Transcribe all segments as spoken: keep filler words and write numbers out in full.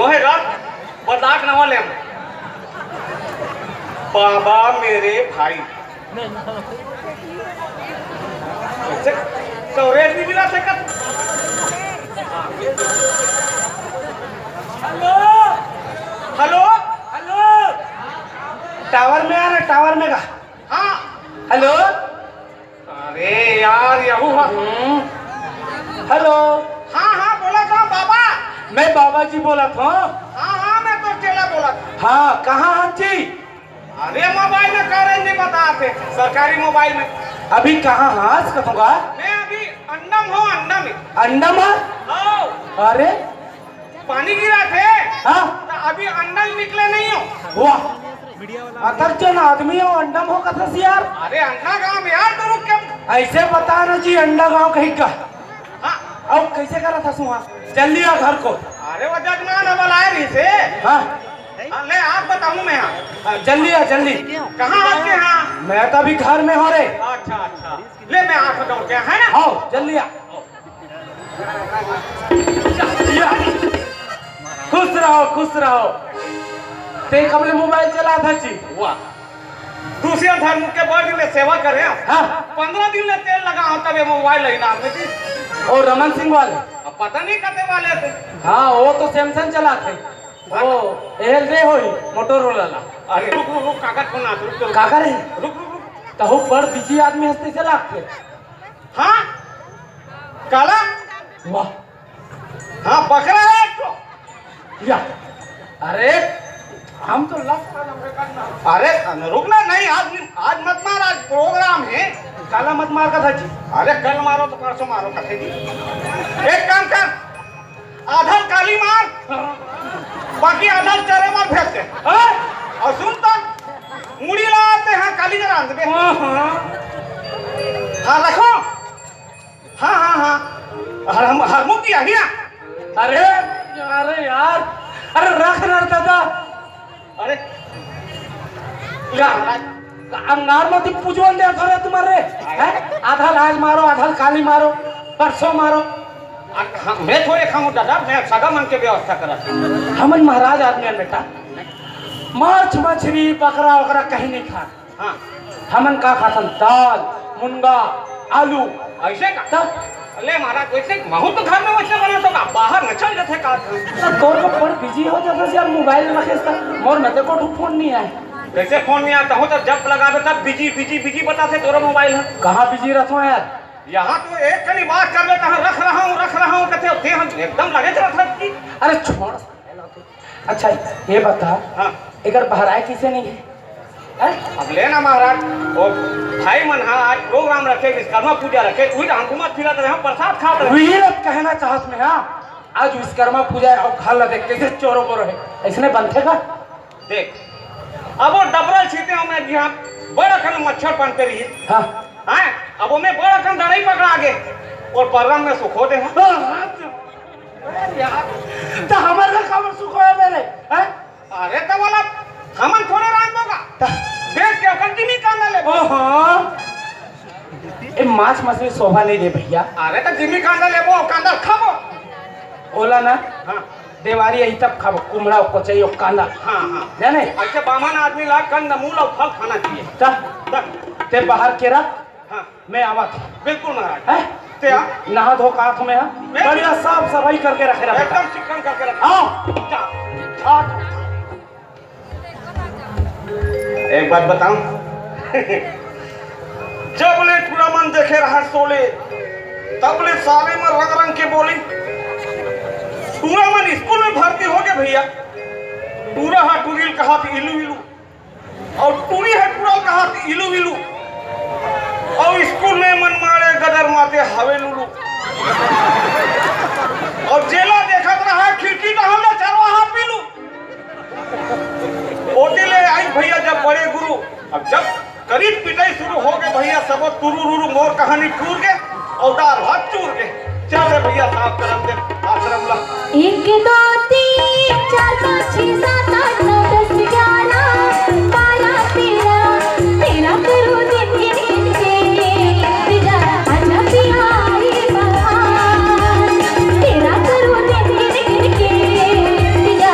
तो हे गा, बता के नवा ले। बाबा मेरे भाई। कवरेज नहीं मिला सकत। Hello, hello, hello. टावर में आ ना, टावर में गा। हाँ। हेलो। अरे यार, यहू ह। हम्म। हेलो। हाँ, हाँ, बोलत हँव बाबा। मैं बाबा जी बोलत हँव। हाँ, हाँ, मैं तो चेला बोलत हँव। हाँ, कहाँ हस जी? अरे, मोबाइल में कवरेज नहीं बताथे, सरकारी मोबाइल में। अभी कहाँ हस कथों गा? मैं अभी अंडा म हँव, अंडा में। अंडा में? हाँ। अरे, पानी गिरत हे। हाँ। त अभी अंडा ल निकले नहीं हो। वाह, अतक जन आदमी हो, अंडा म हो कथस यार। अरे अंडा गाँव में यार, तो रुक के। ऐसे बता ना जी, अंडा गाँव कहीं का। हाँ। अब कैसे करत हस उहाँ? जल्दी आ घर को। अरे वो जजमान अब आए रहिसे। हाँ। हाँ, ले आप बताऊँ मैं। हाँ। हाँ, जल्दी आ, जल्दी। कहाँ आपके यहाँ? मैं तो अभी घर में हँव रे। अच्छा, अच्छा। ले मैं आठ बताऊँ क्या, है ना? हाँ, जल्दी आ। या, खुश रहो, खुश रहो। तें कब ले मोबाइल चलाथस जी? वाह, दूसरे धर्म के बड़ दिन ले सेवा करे। हाँ। पन्द्रह दिन ले तेल लगा हँव, तब ये मोबाइल लेना आपने जी। और रमन सिंह वाले? अब पता नहीं कते वाले थे। हाँ, वो तो सैमसंग चलाथे। वो एल दे होई, मोटोरोला ला। अरे रुक, रुक, रुक, काका फोन आथे, रुक, रुक। काका रे? रुक, रुक, रुक। तहूँ बड़ बिजी आदमी हस तइसे लागथे। हाँ? काला? वाह। हाँ, बकरा है एक तो। या। अरे, हम तो लस। अरे, रुक ना, नहीं, आज, आज मत मार, आज प्रोग्राम है। काला मत मार कथा जी। अरे, कल मारो तो परसों मारो कथे जी। एक काम कर, आधा ल काली मार, बाकी आधा ल चरे बर भेज दे। हाँ? अउ सुन तो, मुड़ी ला आते हैं काली जरा अंदर। हाँ, हाँ। हाँ, रखो। हाँ, हाँ, हाँ। हर, हम, हर मुख की आही ना। अरे, अरे यार, अरे रख ना दादा। अरे, का, का अंगार म ती पूजवन दे थोरे तुम्हारे, हैं? आधा ल आज मारो, आधा ल काली मारो, परसों मारो। आ, हम, मैं थोरे खाऊं दादा, मैं सगा मन के व्यवस्था करत हूँ। हमन महाराज आदमी हन बेटा, माछ मछरी बकरा वकरा कहीं नहीं खान। हाँ। हमन का खाथन? दाल, मुनगा, आलू। ऐसे का? तब? अले महाराज, वैसे महू तो घर में वैसे बना तो का? बाहर न चल जाथे का? तो तोर को बड़ बिजी हो जाथस यार, मोबाइल रखे त। मोर में तो कोठू फोन नहीं आए। कैसे फोन नहीं आता हो? तो जब लगावे तब बिजी, बिजी, बिजी बताथे तोरा मोबाइल है। कहाँ बिजी रहथो यार? यहाँ तो एक कनी बात कर ले, कहाँ रख रहा हूँ, रख रहा हूँ कहते हो, ते हम एकदम लगे रहत हस कि। अरे छोड़। अच्छा, ये बता, हाँ। एकर बहराए किसे नहीं है? हैं? अब ले ना महाराज, वो भाई मन हा आज प्रोग्राम रखे, विश्वकर्मा पूजा रखे, उही डांगू मत फिरत रहे, हम प्रसाद खात रहे। वही रत कहना चाहत में, हाँ, आज विश्वकर्मा पूजा है, अब घर ला देख कैसे चोरो बोरो है, ऐसने बनथे का? देख, अब वो डबरल छीते हो मैं जी, हाँ, बड़ा कन मच्छर पनते रही। हाँ। हैं? अब वो में बड़ा कन दड़ई पकड़ा आगे, और परम में सुखो दे। हाँ, हाँ। अरे यार, त हमर ला काबर सुखोए मेरे, हैं? अरे त वाला हमन थोड़े रांधबो का। त बेच के ओकर जिमी कांदा लेबो। ओहो। ए माछ मछली शोभा नहीं दे भैया। अरे त जिमी कांदा लेबो, कांदा खाबो। ओला ना। हाँ। देवारी आई तब खाबो, कुमड़ा, कोचई अउ कांदा। हाँ, हाँ। जाने? अच्छा, बामन आदमी ला कंद मूल अउ फल खाना चाहिए। त? त? ते बाहर के रख। हाँ। मैं आवत हूँ। बिल्कुल महाराज। हैं? ते आ। नहा धो के आत हूँ मैं, हाँ? मैं बढ़िया साफ सफाई करके रखे रहे। एकदम चिकन करके रखे। आओ। जा। आ। एक बात बताऊं? जब ले टूरा मन देखे रहा सोले, तब ले साले मन रंग रंग के बोली। टूरा मन स्कूल में भर्ती हो गए भैया। टूरा हा टूरी ल कहा थी इलू इलू। अउ टूरी ह टूरा ल कहा इलू इलू। अउ स्कूल में मन मारे गदर माते हवे लुलू। अउ जेला देखत रहा खिड़की डहर ले चरवाहा पीलू। ओती ले आई भैया जब बड़े गुरु, अब जब करीब पिटाई शुरू हो गए भैया, सबो तुरु रुरु मोर कहानी टूर के। अउ दाल भात चूर के। चल रे भैया, साफ करम दे आश्रम ला। एक, दो, तीन, चार, पाँच, छः, सात, आठ, नौ, दस, ग्यारह, बारह, तेरह, तेरह करो दिन गिन गिन के, तेरा आजा प्यारी बहार, तेरह करो दिन गिन गिन के, तेरा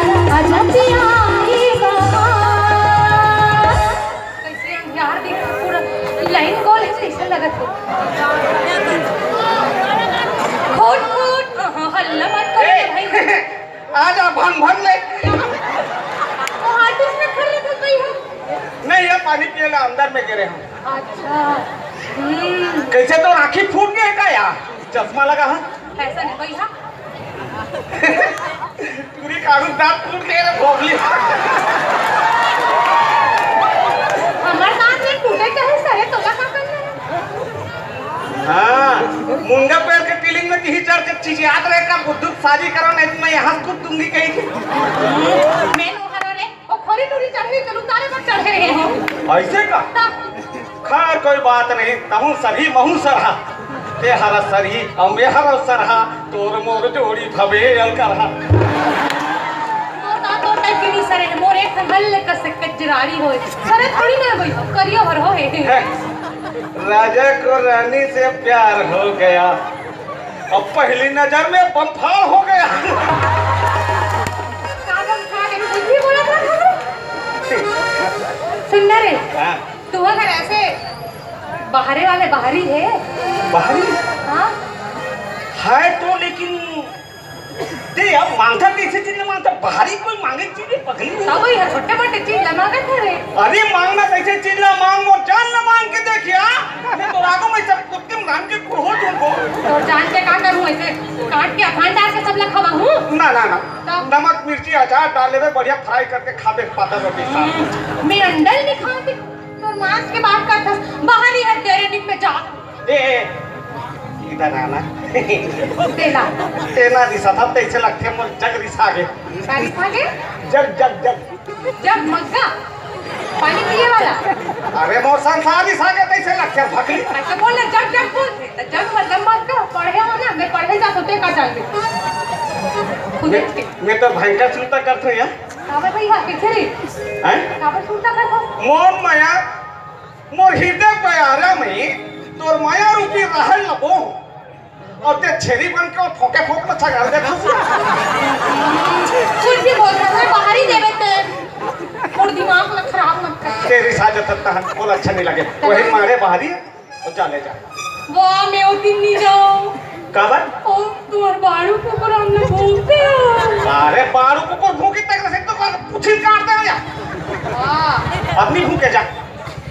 पानी पिए ला अंदर में गे रहे हंव। अच्छा। हम्म। कइसे तोर आँखी फूट गे का यार? चश्मा लगा है? पैसा नहीं भैया। पूरी कागज दांत टूट गए रे भोगली। हमार दांत नहीं टूटे चाहे सरे, तोला का करना है? हाँ, मुंगा पेड़ के टीलिंग में तिही चढ़ के चिचियात रहे का बुद्धू शादी करो नहीं तो मैं यहाँ कूद दूंगी कहीं। मैं नोहरा रे, वो खोरी टूरी चढ़ गई, चलू तारे पर चढ़े रहे हो। ऐसे का? ता- खैर, कोई बात नहीं, तहूँ सरही, महूँ सरहा। ते हरा सरही, अउ मैं हरा सरहा, तोर मोर जोड़ी भवे अलकरहा। तोर ता, तोर टाइप के नहीं सरे हे, मोर एक ठन हल्का से कजरारी होए। सरे थोड़ी ना होई, करियो हर होए। राजा को रानी से प्यार हो गया, अब पहली नजर में बमफाड़ हो गया। का बमफाड़? ये कुछ भी बोला था? सुन ना रे। हाँ। तू अगर ऐसे बाहरे वाले बाहरी है। बाहरी? हाँ। है तो, लेकिन दे अब मांगता कैसे चीज ला मांगता? बाहरी कोई मांगे चीज नहीं, पगली नहीं। तब ये छोटे मोटे चीज ला मांगत है रे। अरे मांगना कैसे चीज ला मांग, वो जान ला मांग के देखिया। मैं तो रागो में सब कुत्ते मांग के कुहो तुमको। तो जान के का करूँ ऐसे? काट के अखान डाल के सब ला खवाऊँ? ना, ना, ना। तब? नमक, मिर्ची, अचार डाल लेवे, बढ़िया फ्राई करके खाबे, पाता रोटी साथ। हम्म, मैं अंडा ही नहीं खाती। तोर मांस के बात करथस, बाहरी हर तेरे निक में जा। ए, ए, इधर आना। तेला। तेना रिसा था, तैसे लगथे मोर जग रिसा गे। का रिसा गे? जग, जग, जग। जग मग्गा? पानी पिए वाला? अरे मोर संसार रिसा गे, तैसे लगथे भगली। अच्छा बोल ना, जग, जग बोल। जग मतलब मग्गा, पढ़े हो ना, मैं पढ़े जात हों, ते का जान ले। खुद मैं, के। मैं तो भयंकर चिंता करत हूँ यार। काबर भैया, कैसे रे? हैं? काबर सुनता था तो? मोर मया, मोर हृदय प्यारा में तोर मया रूपी रहल लबो। अउ ते छेरी बन के वो फोके फोक में छगाड़ दे। कुछ भी बोल रहा है, बाहरी देवे ते। मोर दिमाग में खराब मत कर। तेरी साजत तहन बोल अच्छा नहीं लगे। वही मारे बाहरी। तो जा ले जा। वाह, मैं वो दिन नहीं जाऊँ। काबर? ओ, तुम्हारे बारू के ऊपर हमने भूख दिया। अरे, बारू के ऊपर भूख इतना से तो कर पुछिल काट दे जा। वाह। अब नहीं भूखे जा।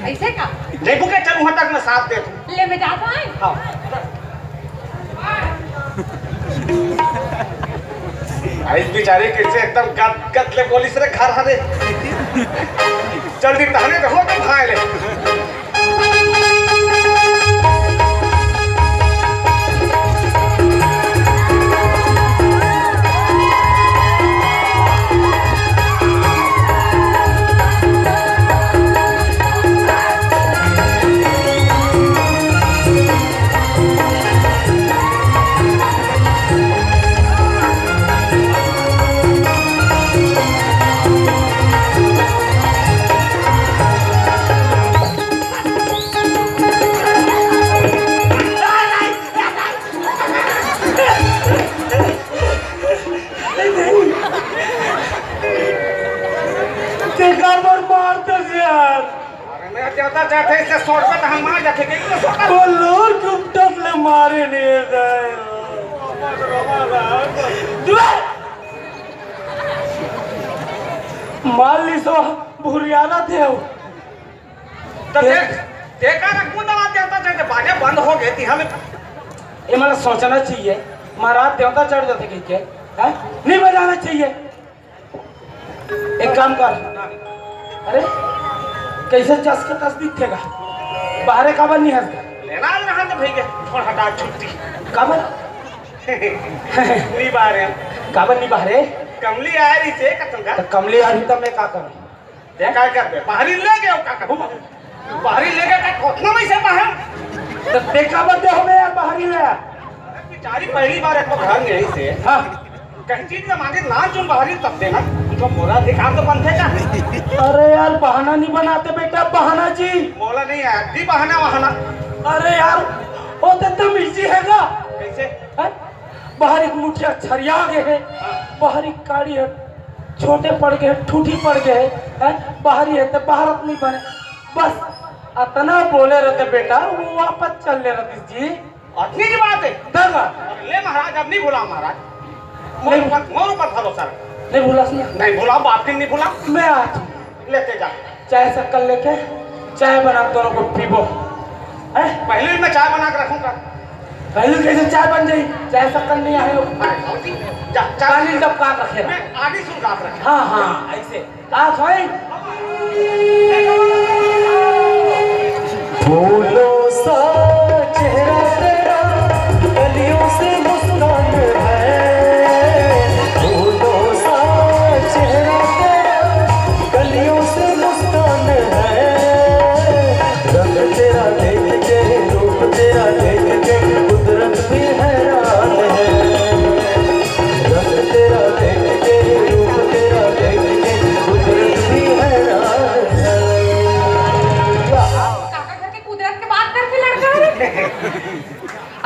ऐसे का? नहीं भूखे, चल वहाँ तक मैं साथ दे दूँ। ले, मैं जाता हूँ। हाँ। आई बेचारे कैसे एकदम गद गद ले बोलिस रे घर हरे। जल्दी तहने तो हो तो भाई ले। ते काबर मारथस यार? अरे मैं ज्यादा जाते इससे सोच में तो हम मार जाते, कहीं तो सोच। कोल्लूर गुप्तम ने मारे नहीं गए। मार ली सो भुरियाना थे हो। तो देख, देखा ना, कूदा आते आता जाके बाजे बंद हो गए थी हमें। ये मतलब सोचना चाहिए, महाराज देवता चढ़ जाते कहीं के, हैं? नहीं बजाना चाहिए। एक काम कर, अरे कैसे जस के तस दिखेगा, बाहरे काबर नहीं हंस? लेना आज रहा तो भैया, थोड़ा हटा छुट्टी। काबर? नहीं बाहरे। काबर नहीं बाहरे? कमली आ रही से कतल का। तो कमली आ रही तो मैं का करूँ? ते काय करबे? बाहरी ले गए का कहूँ? बाहरी ले गए का कोतना में से बाहर? तो देखा बदे हमें यार बाहरी ले यार। अरे बेचारी पहली बार एक तो घर में आई से। हाँ। कहीं चीज ना मांगे ना चुन बाहरी तब देना। तो मोला अधिकार तो बनते का? अरे यार बहाना नहीं बनाते बेटा, बहाना जी। मोला नहीं आया, दी बहाना वहाना। अरे यार, वो तो तुम इजी है ना। कैसे? हैं? बाहरी मुठिया छरिया गए है, बाहरी काड़ी है, छोटे पड़ गए, ठूठी पड़ गए, हैं? बाहरी है तो भारत नहीं बने। बस अतना बोले रहते बेटा, वो वापस चल ले रहते जी। अतनी की बात है। दंगा। ले महाराज, अब नहीं भुला महाराज। मोर नहीं। ऊपर, मोर ऊपर भरोसा रख। नहीं भुला सुना। नहीं भुला, बाप की नहीं भुला। मैं आज लेते जा। चाय शक्कर लेके चाय बना के तोरो को पीबो। हैं? पहले ही मैं चाय बना के रखूंगा। पहले कैसे चाय बन जाई? चाय शक्कर नहीं आए हो। अरे बाबूजी, जा, चाय पानी डबका के रखे ना। मैं आगे सुन रहा था। हाँ, हाँ, ऐसे। का खाई? फूलों सा चेहरा तेरा, कलियों से मुस्कान है। फूलों सा चेहरा तेरा, कलियों से मुस्कान है। रंग तेरा देख के, रूप तेरा देख के, कुदरत भी हैरान है। रंग तेरा देख के, रूप तेरा देख के, कुदरत भी हैरान है। काका घर के कुदरत के बात करके लड़का है रे।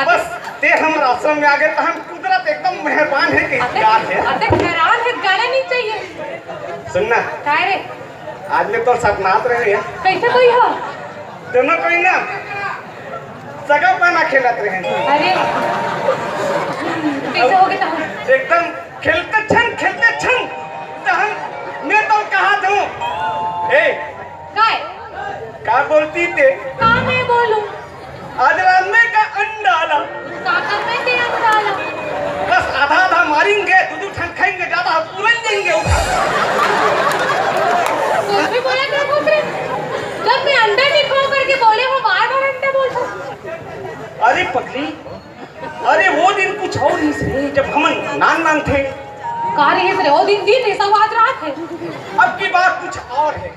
बस, ते हमर आश्रम में आ गए, तो हम कुदरत एकदम मेहरबान है कि अरे, यार है। अरे, हैरान है, गाना नहीं चाहिए। सुनना। काय रे? आज मैं तो सपनात रहे हैं। कैसे कोई हो? दोनों कोई ना सगा पाना खेलत रहे। अरे, कैसे हो गया? एकदम खेलते छन, खेलते छन। तहन मैं तो कहा था, ए, काय? का बोलती ते? का मैं बोलूं? आज रांधे का अंडाला। का करने ते अंडाला? बस आधा आधा मारेंगे, दो दो ठन खाएंगे, ज्यादा हम उलझ जाएंगे। कुछ भी बोला क्या कुछ रे? जब मैं अंडा नहीं खाऊं करके बोले हो, बार बार अंडा बोलता। अरे पगली, अरे वो दिन कुछ और ही से, जब हम नान नान थे। का रही से रे? वो दिन दिन है, सब आज रात है। अब की बात कुछ और है।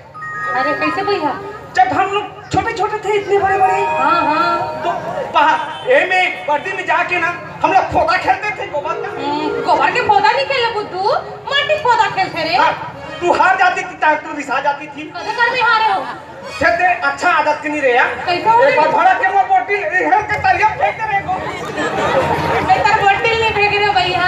अरे कैसे भैया? जब हम लोग छोटे छोटे थे, इतने बड़े बड़े, हाँ, हाँ। तो पहा-, ए में बर्दी में जाके ना हम लोग फोदा खेलते थे, गोबर का। हम्म, गोबर के फोदा नहीं खेले बुद्धू, माटी फोदा खेलते रे। हाँ, तू हार जाती थी, तू रिसा जाती थी। कदे कर में हारे हो? खेते अच्छा आदत के नहीं रहे यार। कैसे हो एक बार रे? भड़क के वो बोटिल इहर के तरिया फेंक दे रे को। मैं तर बोटिल नहीं फेंक रहे भैया,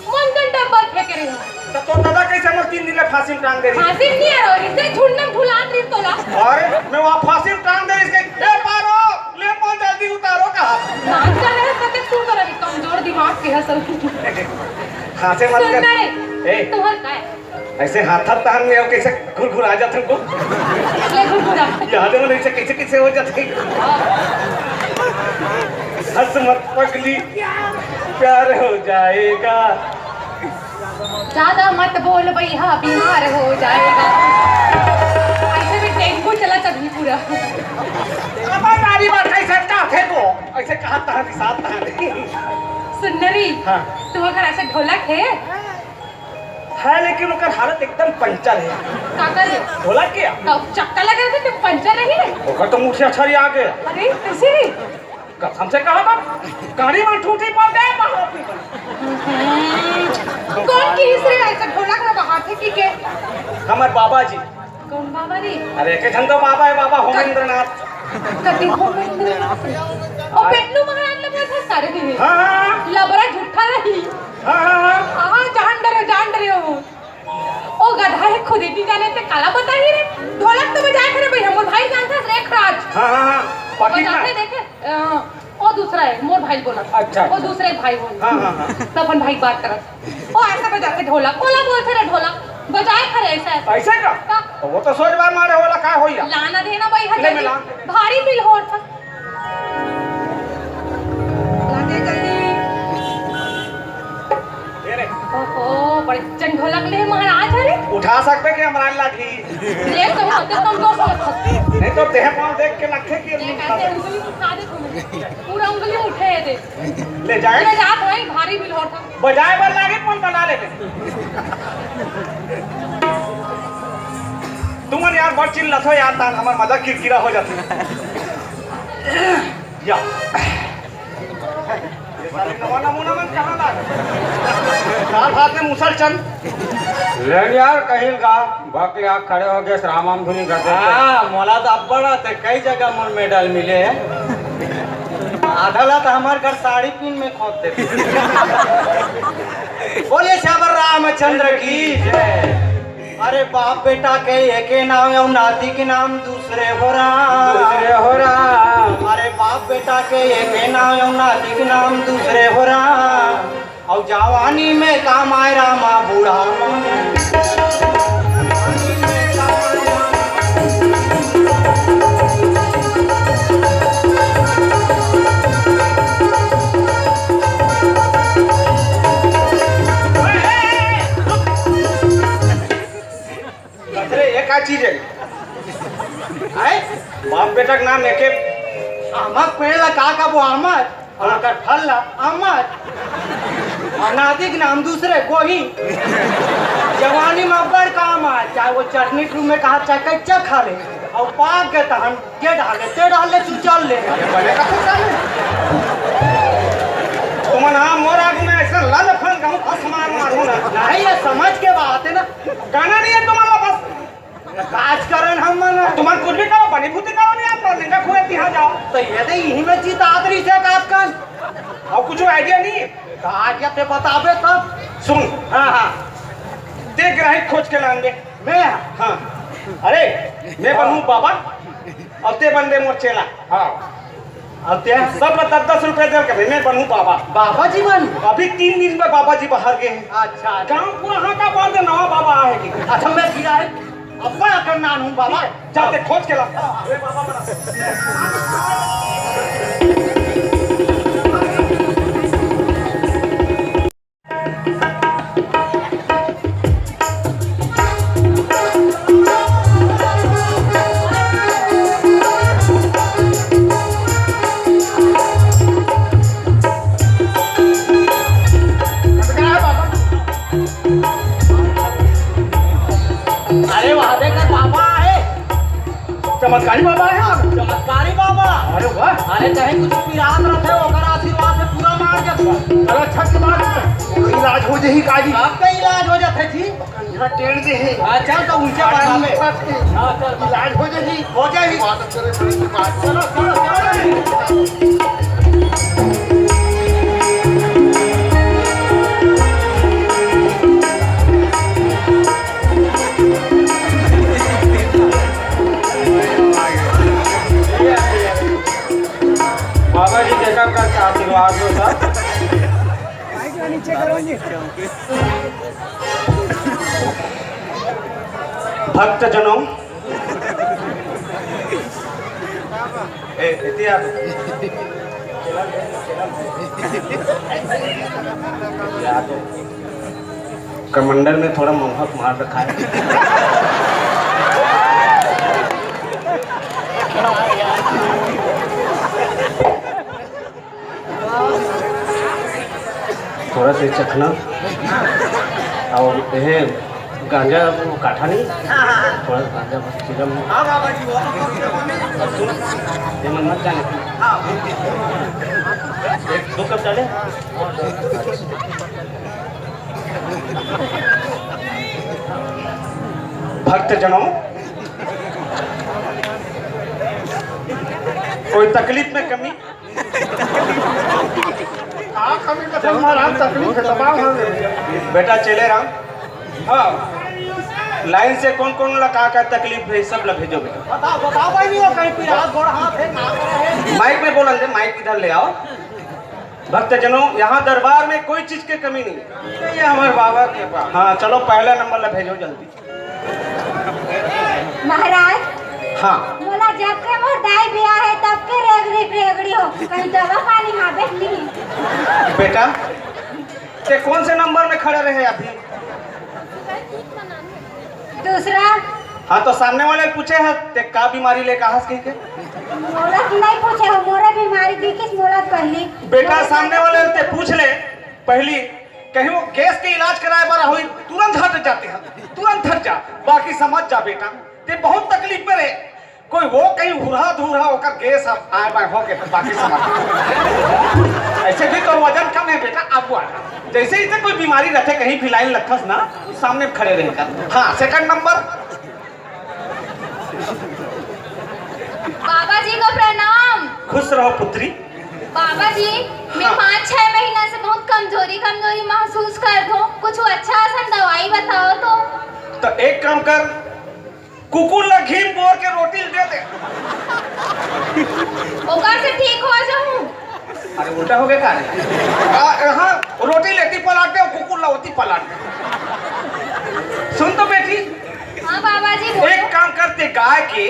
मंजन डब्बा फेंक रहे हो। तो, तो दादा कैसे मोर तीन दिन ले फांसी में टांग दे रही? फांसी नहीं है रो, इसे झुंडम झुलात रही तोला। अरे मैं वहाँ फांसी में टांग दे रही इसके, ए पारो, ले मोर जल्दी उतारो कहा। नाच कर रहे सके तू कर अभी कमजोर दिमाग के है सब। हंसे मत सुन कर। ना रे, ए। तुम्हार का है? ऐसे हाथ हाथ तहन में कैसे घुरघुरा जात हमको। ले घुरघुरा। याद है वो ऐसे कैसे कैसे हो जाते। हंस मत पगली, प्यार हो जाएगा। ज्यादा मत बोल भैया, बीमार हो जाएगा। ऐसे भी डेंगू चला चल पूरा। अब नारी बात ऐसे का थे को, ऐसे कहा तहन साथ तहन। सुन ना री, हाँ। तुम्हारे घर ऐसे ढोलक है? है, लेकिन ओकर हालत एकदम पंचर है। का करे? ढोलक के? तो चक्का लगा थे, तो पंचर नहीं है? ओकर तो मुठिया छरी आ गया। अरे, कैसे रे? कसम से कहा था, गाड़ी में ठूठी पड़ गए, मारो। हम्म, कौन की हिस रे ऐसा ढोलक में बाहर थे कि के? हमार बाबा जी। कौन बाबा रे? अरे, एक झन तो बाबा है, बाबा होमेंद्रनाथ। कति होमेंद्रनाथ रे? ओ, हाँ। पेटलू महाराज लगा था सारे दिन। हाँ, हाँ, हाँ। लबरा झूठा रही। हाँ, हाँ, हाँ। हाँ, जान डरे, जान डरे हो। ओ गधा है, खुद ही नहीं जाने ते काला बताही रे। ढोलक तो बजाए करे भैया, मोर भाई जानता है, रेखराज। हाँ, हाँ, हाँ। पॉकेट में। बजाते देखे, अ, ओ दूसरा है, मोर भाई बोला। अच्छा, वो अच्छा। दूसरे भाई बोला। हाँ, हाँ, हाँ। तो अपन भाई बात करत। ओ ऐसा बजाते ढोलक, ओला बोलते रे ढोलक, बजाए करे ऐसा, ऐसा। ऐसे का? का? तो वो तो सोच बार मारे होला, का होइया? लाना देना भाई, ले, मैं जल्दी। ला। भारी बिल होत। लागे जल्दी। ये रे। ओहो, बड़े जन ढोलक ले महाराज, अरे। उठा सकबे कि हमरा लागी? ले तो होते कमजोर होत। नहीं तो देह पाँव देख के लगथे कि ये कैसे उंगली उठा दे तूने? पूरा उंगली उठे है दे। ले जाए। ले जात भाई, भारी बिल होत। बजाए बर लागे, कौन बना लेबे? तुमन यार बड़ चिल्लाथो यार, तान हमर मजाक किरकिरा हो जाथे। या। ये साले नवा नमूना मन कहाँ ला? दाल भात में मुसर चंद। लेन यार, कहीं का बक ले आके खड़े हो गए, राम राम धुनी करते। हाँ, मोला तो अब्बड़ आते, कई जगह मोर मेडल मिले। आधा ला तो हमार घर साड़ी पीन में खोद देते। बोलिए सियावर रामचंद्र की जय। अरे बाप बेटा के एके नाम अउ नाती के नाम दूसरे हो राम। दूसरे हो राम। अरे बाप बेटा के एके नाम अउ नाती के नाम दूसरे हो राम। अउ जवानी में काम आए रामा बूढ़ा। ये का चीज है? हैं? बाप बेटा के नाम एके। आमा के पेड़ ला का कबो आमर? अउ ओकर फल ला अमर। अनादि के नाम दूसरे गोही। जवानी में अब्बड़ काम आय, चाहे वो चटनी के रूप में कहा, चाहे कच्चा खा ले, अउ पाक के तहन ये डाल ले, ते डाल ले, तू चल ले। अरे बड़े का फंसा ले। तुमन हाँ मोर आगू में ऐसा लल फल कहूँ फस मार मारू ना। नहीं, ये समझ के बात है ना। गाना नहीं है तुम्हारा बस। राजकारण हम मन। तुम्हार कुछ भी करो, बनी भूती करो नहीं, आप निंदा खुए तिहा जाओ। तो ये दे यही में जीत आदरी से काट कर। और कुछ आइडिया नहीं है। तो आइडिया ते बताबे तब। सुन। हाँ, हाँ। ते ग्राहक खोज के लान दे। मैं? हाँ। अरे, मैं बनूं बाबा, अउ ते बन दे मोर चेला। हाँ। अउ ते? सब ला दस दस रुपया दे के, मैं बनूं बाबा। बाबा जी बन? अभी तीन दिन में बाबा जी बाहर गए हैं। अच्छा, अच्छा। गाँव पूरा हाका पार दे, नवा बाबा आए कि। अच्छा, मैं गिरा है, अब बड़ा करना हूँ बाबा। जाते खोज के ला। अरे बाबा बना। अरे वाह, देख बाबा है। चमत्कारी बाबा है यार। चमत्कारी बाबा। अरे वाह। अरे कहीं कुछ पिरात रहते, ओकर आशीर्वाद से पूरा मार के। चलो, अच्छा की बात है। इलाज हो जाही काजी। आपका इलाज हो जाता है जी। यहाँ टेढ़ दे है। हाँ, चल तो उनसे बात में। हाँ, चल। इलाज हो जाही। हो जाही। चलो, चलो, चलो। बाबा जी देखा का आशीर्वाद हो सब। भक्तजनों, ए, इतिहास। या तो कमंडल में थोड़ा मोहक मार रखा है। थोड़ा से चखना। और ये गांजा वो काठा नहीं, थोड़ा गांजा बस चिलम। ये मन मत जाने। एक दो कप डाले। भक्तजनों, कोई तकलीफ में कमी? का कमी? तो हमारा तकलीफ है, दबाव है। बेटा चेले राम, हाँ, लाइन से कौन कौन ला का का तकलीफ है, सब ला भेजो बेटा। बताओ, बताओ भाई, वो कहीं पिरात गोड़ हाथ है, ना है। माइक में बोलन दे, माइक इधर ले आओ। भक्तजनों, यहाँ दरबार में कोई चीज की कमी नहीं है। ये हमारे बाबा के पास। हाँ, चलो पहला नंबर ला भेजो जल्दी। महाराज, हाँ। मोला जब के मोर दाई बिया है, तब के रेगड़ी रेगड़ी हो, कहीं दवा पानी हाबे नहीं। बेटा, ते कौन से नंबर में खड़े रहे अभी? दूसरा। हाँ, तो सामने वाले पूछे है, ते का बीमारी लेके आहस कह के? मोला तो नहीं पूछे हो, मोरे बीमारी दिखिस मोला पहली। बेटा, सामने वाले ते पूछ ले पहली, कहीं वो गैस के इलाज कराए बर होई, तुरंत हट जाते हैं, तुरंत हट जा, बाकी समझ जा बेटा, ते बहुत तकलीफ में रहे। कोई वो कहीं हुरहा धुरहा होकर गैस अब आए बाय हो के तो बाकी समझ। ऐसे भी तो वजन कम है बेटा, अब वो आएगा। जैसे ही ते कोई बीमारी रहते, कहीं भी लाइन लखस ना, सामने खड़े रहकर। हाँ, सेकंड नंबर। बाबा जी को प्रणाम। खुश रहो पुत्री। बाबा जी, मैं हाँ। पाँच छह महीना से बहुत कमजोरी कमजोरी महसूस कर दो, कुछ अच्छा सा दवाई बताओ तो। तो एक काम कर, कुकुर ला घी बोर के रोटी दे दे। ओकर से ठीक हो जाऊं। अरे उल्टा हो गया का रे? आ, हाँ, रोटी लेती पलाट दे, कुकुर ला होती पलाट दे। सुन तो बेटी, हाँ बाबा जी, बोलो। एक काम कर, ते गाय के,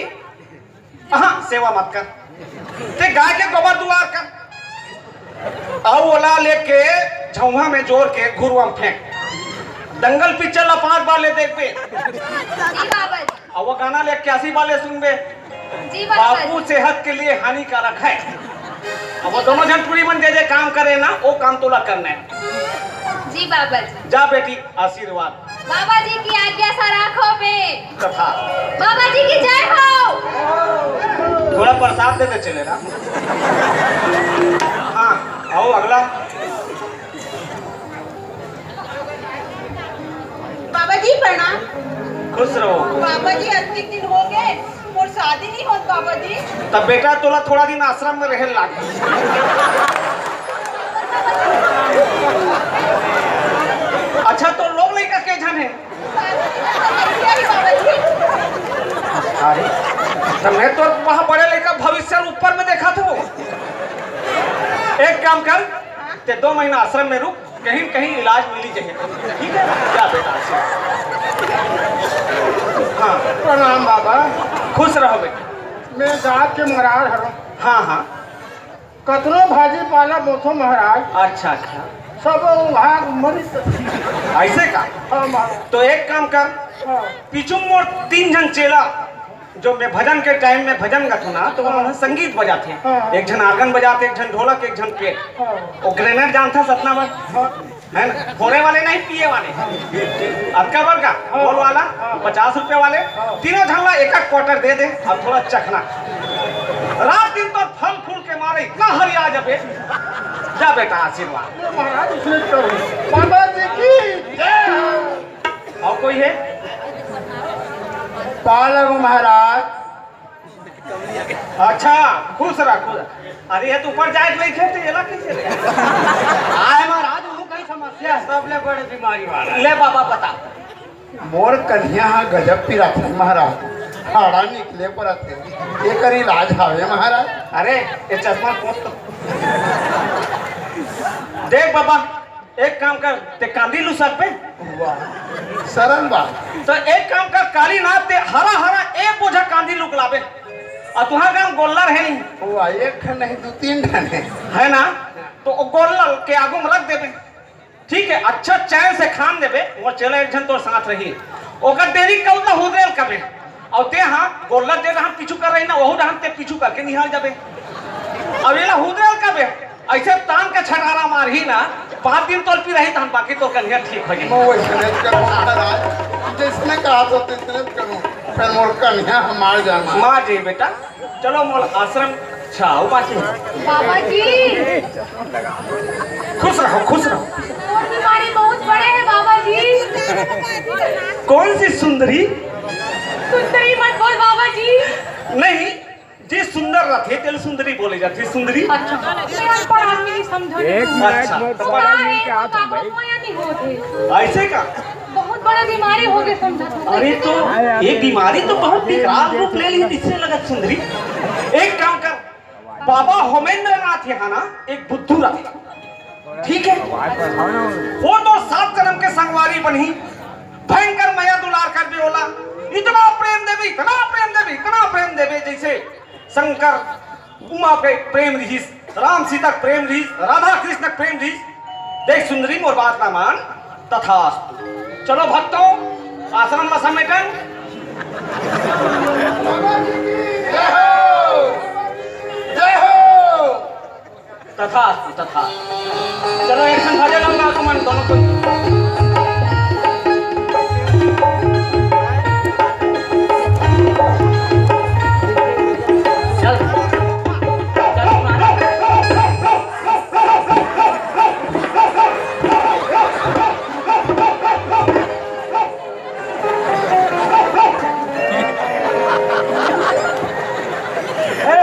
हाँ, सेवा मत कर, ते गाय के गोबर दुआर कर, अउ ओला लेके झउहा में जोर के घुरुआ में फेंक। दंगल पिक्चर ला पांच बार ले देखबे। जी बाबा जी। अब वो गाना ले इक्यासी वाले सुनबे। जी बाबा जी। बापू सेहत के लिए हानिकारक है। अब वो दोनों झन टूरी मन जे जे काम करे ना, वो काम तोला करना है। जी बाबा जी। जा बेटी, आशीर्वाद। बाबा जी की आज्ञा सा राखो बे। तथा। बाबा जी की जय हो। थोड़ा प्रसाद दे दे चले ना। हाँ, आओ अगला। बाबा जी प्रणाम। खुश रहो। बाबा जी, अतके दिन हो गए, मोर शादी नहीं होत बाबा जी। तब बेटा, तोला थोड़ा दिन आश्रम में रहे लाग। अच्छा, तो लोग लइका के झन है? शादी नहीं होत बाबा जी। अरे, तो मैं तो वहाँ बड़े लइका भविष्य ऊपर में देखा था वो। एक काम कर, ते दो महीना आश्रम में रुक, कहीं न कहीं इलाज मिली जाए। ठीक है? क्या बेटा, आशीर्वाद। हाँ। प्रणाम बाबा। खुश रहो बेटा। मैं जात के मरार हरों। हाँ, हाँ। कतनो भाजी पाला बोथो महाराज। अच्छा, अच्छा। सब वहाँ मरी। ऐसे का? हाँ महाराज। तो एक काम कर, हाँ। पीछू मोर तीन झन चेला जो मैं भजन के टाइम में भजन गाथों ना, तो वो हाँ। मन संगीत बजाथे। हाँ। एक झन organ बजाथे, एक झन ढोलक, एक झन पेट। हाँ। वो ग्रेनेड जानथा सतना बर? हाँ। है ना? फोड़े वाले नहीं, पिए वाले। अतका बड़का, हाँ। गोल वाला, हाँ। पचास रुपए वाले, हाँ। तीनों झन ला एक एक क्वार्टर दे दे, अब थोड़ा चखना। रात दिन तो फल फूल के मारे इतना हरिया जबे। जा बेटा, आशीर्वाद। महाराज, इसने करो। बाबा जी की जय। और कोई है? पालक महाराज। अच्छा, खुश रह, खुश रह। अरे, ये तो ऊपर जाए के नहीं खेते, ये ला कैसे ले? आए महाराज, वो कई समस्या है, सबले बड़े बीमारी वाला। ले बाबा, बता। मोर कन्हिया हा गजब पिराथे महाराज, हाड़ा निकले परत हे, एकर इलाज हावे महाराज? अरे, ये चश्मा पोत तो। देख बाबा, एक काम कर, ते कांदी लू सकबे? वाह, सरल बात। तो एक काम कर, काली ना ते हरा हरा एक बोझा कांदी लुक लाबे। और तुहार गांव गोल्लर है नहीं? वाह, एक ठन नहीं, दो तीन ठन है। है ना? तो वो गोल्लर के आगू में रख देबे। ठीक है, अच्छा चैन से खान देबे, वो चला एक झन तोर साथ रही। ओकर डेरी कल ना हुदरेल कबे। और ते हाँ, गोल्लर जे डहन पीछू कर रही ना, वहू डहन ते पीछू करके निहाल जाबे। अब एला हुदरेल कबे, ऐसे तान के छटारा मारही ना, पाँच दिन तोर पी रही तहन बाकी तोर कन्हिया ठीक हो जाई। मैं वैसने करूँ महाराज, जैसने कहा तो तैसने करूँ, फिर मोर कन्हिया हमार जाना। मार जाई बेटा, चलो मोर आश्रम। अच्छा, वो बाकी। बाबा जी। खुश रहो, खुश रहो। मोर बीमारी बहुत बड़े है बाबा जी। कौन सी सुंदरी? सुंदरी मत बोल बाबा जी। नहीं, जे सुंदर रथे, तेल सुंदरी बोले जाथे, सुंदरी। अच्छा, मैं अनपढ़ आदमी नहीं समझो। एक मिनट, अच्छा, मैं तो पढ़ा नहीं, क्या था भाई? माया नहीं होते। ऐसे का? बहुत बड़ा बीमारी हो गई समझा तो। अरे तो ये बीमारी तो बहुत विकराल रूप ले ली, इससे लगत सुंदरी। एक काम कर, बाबा होमेंद्रनाथ यहाँ ना एक बुद्धू रथे, ठीक है? वो तो सात जन्म के संगवारी बनही, भयंकर मया दुलार करबे ओला, इतना प्रेम देबे, इतना प्रेम देबे, इतना प्रेम देबे, जैसे शंकर उमा के प्रेम रिहिस, राम सीता के प्रेम रिहिस, राधा कृष्ण के प्रेम रिहिस। देख सुंदरी, मोर बात ना मान, तथास्तु। चलो भक्तों, आश्रम ला समेटन। जय हो, जय हो। तथास्तु, तथास्तु। चलो, एक संग भजन हम गाओ, तुमन दोनों को। चल। चल, तुम्हारा। ए,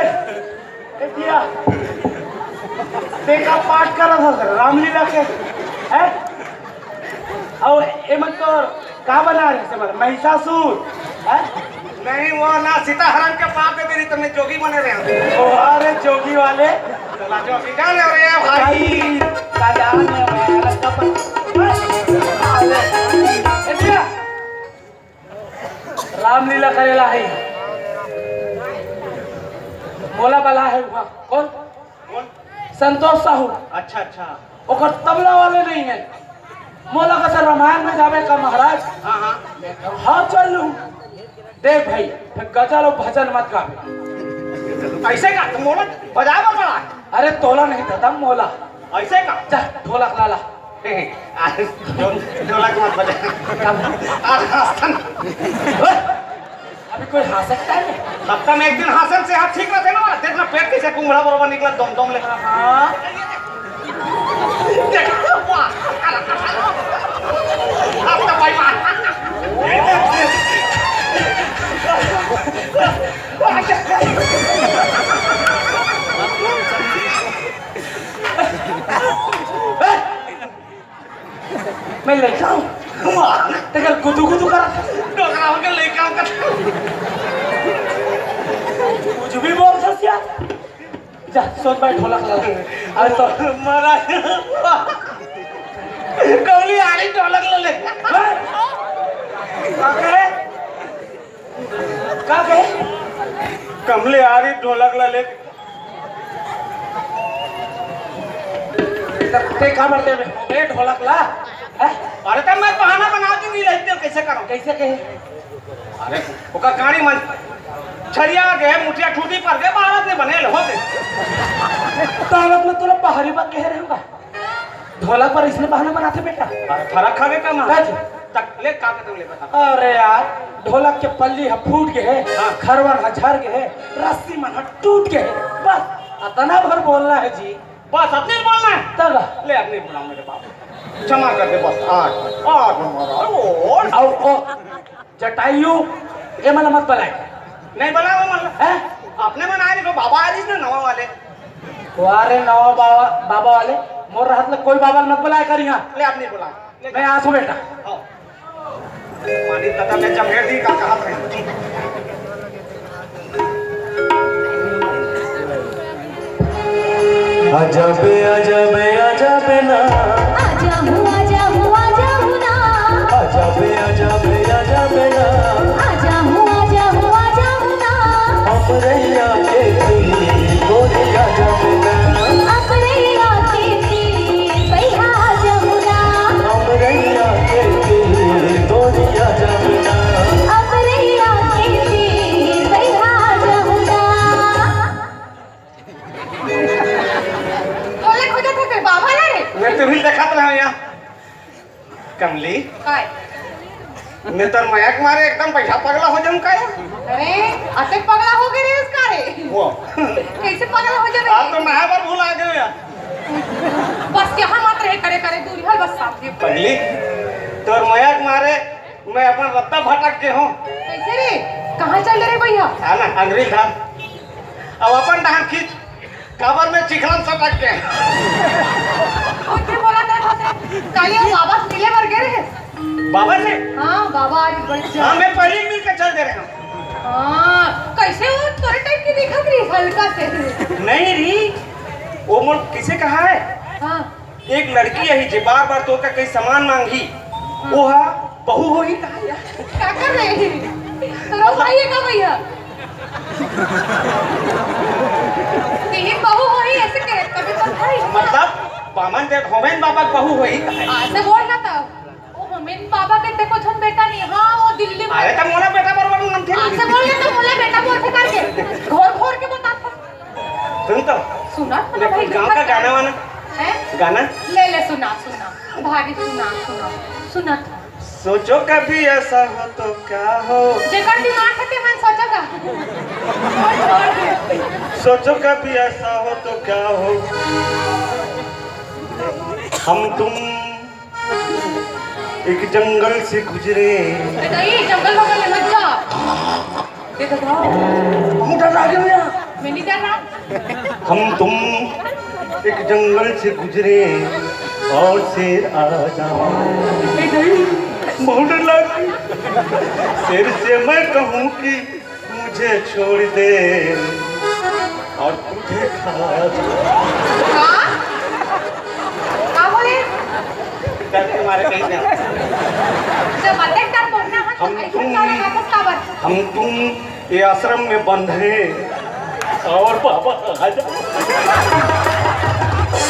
ए भैया, तें का पाठ करत हस रामलीला के, हैं? अउ एमन तो का बना रहे से, मतलब, महिषासुर, हैं? नहीं, वो ना सीता हरण के पाप दे रही, तो मैं जोगी बने रहे। ओ, अरे जोगी वाले। चला जोगी जाने रे भाई। भाई, का जाने रे, का पता। ए भैया, रामलीला करेला है। मोला बला है वहाँ। कौन? कौन? संतोष साहू। अच्छा, अच्छा। ओकर तबला वाले नहीं है। मोला कथे रामायण में जावे का महाराज? हाँ, हाँ। हाँ, चल लूँ। देख भाई, फेर गजल अउ भजन मत गाबे। अइसे का? त मोला बजाए बर पड़ा हे। अरे तोला नहीं दादा, मोला। अइसे का? जा, ढोलक ला ला। अरे, ढोल-, ढोलक मत बजा। आज हंसत हन। ओए, अभी कोई हंसत हे? हफ्ता में एक दिन हंसन से हाथ ठीक रहते ना, देख ना पेट कैसे कुंभड़ा बरोबर निकला, दम दम लेकर। हाँ। देख, वाह। अब तो भाई वाह। मैं लइका हूँ। तेकर गुदू गुदू करत। डोकरा होके लइका होके। कुछ भी बोल सकते यार। जा, सोन भाई ढोलक ला ले। अरे तो मरा। कमली आरी ढोलक ला ले। हाँ? का कहे? का कहे? कमली आरी ढोलक ला ले। ते का बरते में? बे ढोलक ला। हैं? अरे त मैं बहाना बना दूंगी, लइते कैसे करो? कैसे कहे? अरे, ओकर गाड़ी मन छरिया गे, मुठिया ठूठी पर गे, भारत में बने हो गे। भारत में तोला बाहरी बात कह रहे होगा। ढोलक पर इसने बहाना बनाते बेटा। अरे, फरक हवे का माँ? का जी? तक ले, का कदम ले बता। अरे यार, ढोलक के पल्ली ह फूट गे हे, हाँ। खरवन ह झर गे हे, रस्सी मन ह टूट गे हे। बस, अतना भर बोलना हे जी। बस, अतने बोलना हे? तब? ले, अब नहीं बुलाऊं मेरे बाप। क्षमा कर दे, बस, आज, आज हमारा, ओ। अउ, ओ, जटायु, ए मन ला मत बलाए। नहीं बलाओ मन ला। हैं? अपने मन आए रहिस, बाबा आए रहिस ना नवा वाले। वारे नवा बाबा, बाबा वाले, मोर रहत ले कोई बाबा ला मत बलाए कर इहाँ। ले, आप नहीं बुलाओ। ले। मैं आ सूं बेटा। हाँ। मानी दादा, मैं जमहेर दी का कहत रहे। आजा बे, आजा बे, आजा बे ना। आजा हूँ, आजा हूँ, आजा हूँ ना। आजा बे, आजा बे, आजा बे ना। आजा हूँ, आजा हूँ, आजा हूँ ना। हमरैया के दिल गोरी आजा बे ना। हमरैया के दिल पैहा आजा हूँ ना। हमरैया के दिल गोरी आजा बे ना। हमरैया के दिल पैहा आजा हूँ ना। तोला खोजत हे तेरे बाबा ला रे? मैं तुम्ही देखत रहा यहाँ। कमली। काय? मैं तोर मया के मारे एकदम पैसा पगला हो जाऊं का? अरे, अतेक पगला हो गे रहे उसका रे? वो। कैसे पगला हो जाबे? आप तो नहा बर भुला गए यार। बस यहाँ मत रहे करे करे दूरी हर बस साथ में। पगली, तोर मया के मारे मैं अपन रत्ता भटक गे हूँ। कैसे रे? कहाँ चल दे रे भैया? आना, अंगरी धार। अब अपन डहान खींच। काबर में चिखला म सटक गे। ओके बोला था, था, था। काली वो बाबा से मिले बर गे रहे। बाबा से? हाँ, बाबा आज बड़े हाँ, मैं पहले ही मिल के चल दे रहे हूँ। हाँ, कैसे वो तोरे टाइप की दिखत रही हल्का से। नहीं रही, वो मोर किसे कहा है? हाँ। एक लड़की अही जे बार-बार तोर का कई सामान मांगही, ओहा बहू होही कहा या? का कर रहे? तोरो भाई हे का भैया? तिही बहू होही ऐसे कहे, तभी तो भाई। मतलब, बामन देव होवेन बाबा के बहू होही कहा? हाँ, ऐसे बोल ना तब। ओ होमेन बाबा के देखो छन बेटा नहीं, हाँ, वो दिल्ली में। अरे, तब मोला बेटा बरोबर नमथे। हाँ, ऐसे बोल ना तब मोला बेटा बोलथे करके। घोर घोर के बताता। सुन तो। सुना, सुना ले, भाई, गाँव का गाना वाना। हैं? गाना? ले, ले, सुना, सुना। भारी सुना, सुना। सुना। सोचो कभी ऐसा हो तो क्या हो। जेकर दिमाग हे, ते मन सोचेगा। छोड़ दे। सोचो कभी ऐसा हो तो क्या हो। हम तुम एक जंगल से गुजरे। बेटा, ये जंगल वंगल में मत जा। देखो तो। बहुत डर रहा है भैया। मैं नहीं डर रहा। हम तुम एक जंगल से गुजरे और शेर आ जाए। नहीं, नहीं। बहुत डर लग। शेर से मैं कहूँ कि मुझे छोड़ दे और तुझे खा जा। हाँ? का बोले? डर के मारे कहीं ना। जब अतेक डर बोलना है, तो हम ऐसे तुम, सारे वापस का बात? हम तुम ये आश्रम में बंद हैं और बाबा आ जा।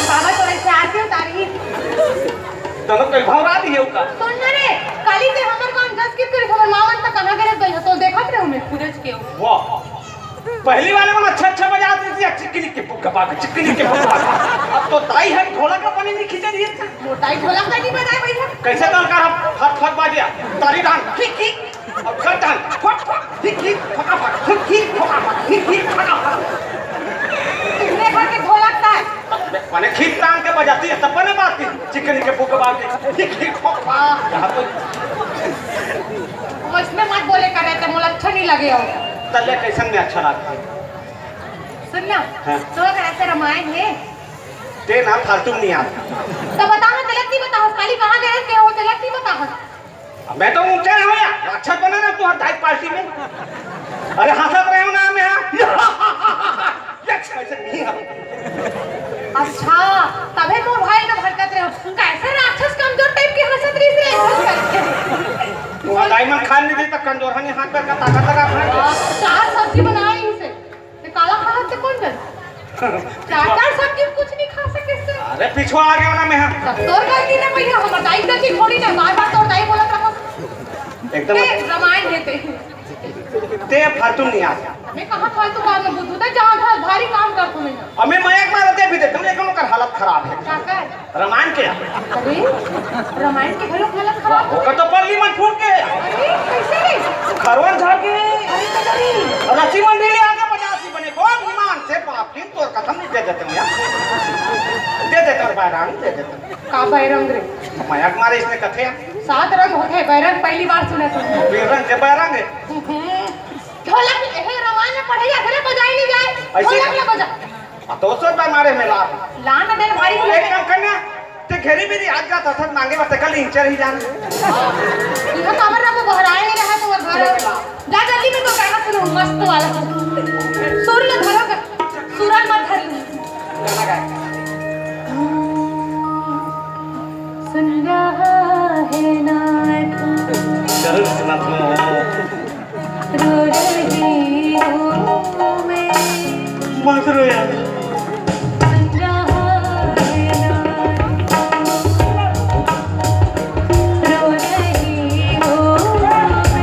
बाबा तोरे से आरती उतारी। तब कई भौरा दिए का? सुन ना रे, काली से हमर कौन दस के तेरे खबर मावन त कहाँ गए गई हो? तो देखत रहे मैं पूरे के। वाह, पहली वाले मन अच्छा अच्छा बजात रहिस, चिकनी के पुक बाग, चिकनी के पुक बाग। अब तो ताई है ढोलक ला बने नहीं खींचे रही है। मोटाई ढोलक ला नहीं बजाए भैया। कैसे कलाकार हम फट फट बाजे, तारी डांग, ठीक ठीक, अब कर डांग, फट फट, ठीक ठीक, फटाफट, ठीक ठीक, फटाफट, ठीक ठीक, फटाफट। कितने घर के ढोलक का है? बने खींच तान के बजाती है, तब बने बात की। चिकनी के पुक बाग, ठीक ठीक, फटाफट। यहाँ तो वो इसमें मत बोले कर रहे थे, मोला अच्छा नहीं लगे हो। तल्ले कैसन में अच्छा लागथे? सुन ना, हाँ। तो अगर ऐसे रामायण है ते ना फालतू में नहीं आता। तो बता ना, गलत नहीं बता, खाली कहाँ गए थे वो, गलत नहीं बता। अब मैं तो ऊंचा हो यार, अच्छा बना ना तू हर धाई पार्टी में। अरे हंसत रहे हो ना मैं, हाँ। ये अच्छा, ऐसे नहीं है। अच्छा, तबे मोर भाई तो भड़कत रहे हो। कैसे राक्षस कमजोर टाइप के हंसत रही से, ऐसा करके। वो डायमंड खान नहीं देता, कमजोर है, हाथ पैर का ताकत लगा अपना। चार सब्जी बनाई इसे। ये काला खाना से कौन कर? चार चार सब्जी कुछ नहीं खा सके इससे। अरे पीछू आ गया ना मैं, हाँ। तोर गलती ना भैया, हम दाई गलती थोड़ी ना, बार बार तोर दाई बोला था। एकदम। ए, रामायण देते। ते फालतू नहीं आ। मैं कहाँ फालतू काम में बुद्धू था, जहाँ था भारी काम कर तुम्हें ना। अबे मयक मारते भी थे, तुम लेकिन ओकर हालत खराब है। क्या कर? रामायण के। अरे, रामायण के घरों हालत खराब हो ओकर तो पल्ली मन फूट के। अरे, कैसे रे? खरवन झाड़ के। अरे, तो अरे। रस्सी मंडी ले आके पचास ही बने। कौन ईमान से बाप की तोर कसम नहीं दे देते हैं यार। दे देते हैं बैरांग, दे देते हैं। का बैरंग रे? मयक मारे इसने कथे हैं। सात रंग होते हैं, बैरंग पहली बार सुना तुमने। बीस रंग के बैरंग है। हम्म। ढोलक, हे, रामायण में पढ़े जाथे ना, बजाई नहीं जाए। ऐसे ढोलक ना बजा। आ, तो सौ रुपया मारे में लाभ। ला ना दे भाई। एक काम करना, ते घेरी मेरी आज का तथत मांगे बस कल इंचर ही जान। यह काबर ना वो बहराए नहीं रहा तो वो घर। जा जल्दी में तो गाना सुनो, मस्त वाला। सुर लो धरो का, सुरन मत धर। सुन रहा है ना तू? जरूर सुना था। रो रही हूँ मैं। मत रो यार। सुन रहा है ना तू? रो रही हूँ मैं। सुन रहा है ना तू?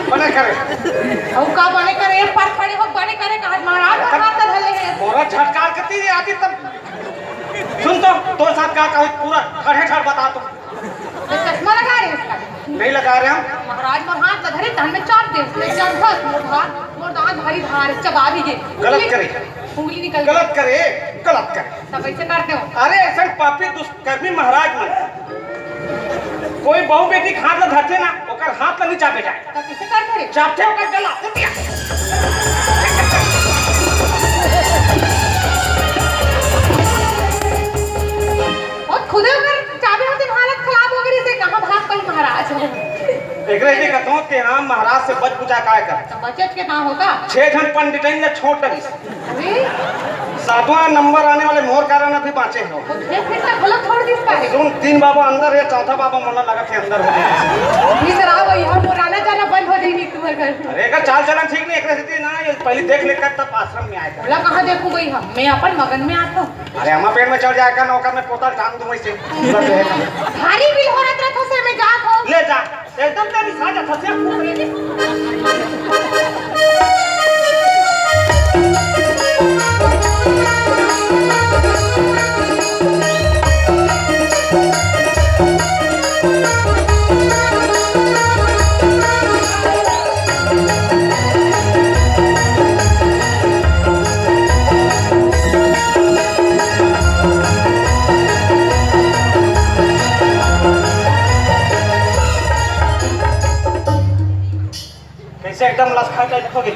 बने करे। अउ का बने करे? ये पर खड़े हो, बने करे कहा? महाराज का हाथ धर ले है। मोरा झटकार के तीर आती तब। सुन तो, तोर साथ का, का पूरा ठड़े ठड़ बता तो। ये चश्मा लगा रहे इसका? नहीं लगा रहे हम। महाराज मोर हाथ ल धरे, तहन में चाप दे, उसमें चंद मोर हाथ, मोर दांत भारी भार, चबा भी दे। गलत करे। उंगली निकल गलत करे, गलत करे। तब ऐसे करते हो। अरे ऐसा पापी दुष्कर्मी महाराज मन, कोई बहू बेटी के हाथ ल धरथे ना, ओकर हाथ ल नहीं चापे जाए। तब कैसे करते रे? चापथे ओकर गला, कुतिया। और खुदे अगर चाबे होते, हालत खराब हो गई, से कहाँ भाग पाई महाराज? एकरे से कहत हूँ कि हाँ, महाराज से बच बुचा काय कर। तो बचत के ना होगा। छह झन पंडितन ने छोड़ डरिस। अरे। सातवां नंबर आने वाले मोर कारण अभी बाँचे हो। तो छह फीट तक भला छोड़ दिस का है? सुन, तीन बाबा अंदर है, चौथा बाबा मोला लगथे अंदर हो गया। भीतर आओ भाई, हम पुराना जाना बंद हो जाएगी तुम्हारे घर। अरे, एकर चाल चलन ठीक नहीं, एकरे से ना, ये पहले देख ले कर तब आश्रम में आएगा। बोला कहाँ देखूँ भाई हम, मैं अपन मगन में आता हूँ। अरे, अम्मा पेट में चढ़ जाएगा, नौकर में पोता टांग दूँ वैसे। भारी बिल हो रहा था, से मैं जात हूँ। ले जा, एकदम तेरी साजा फंसिया फूक रही है। कैसे एकदम लसखा टाइप हो गई।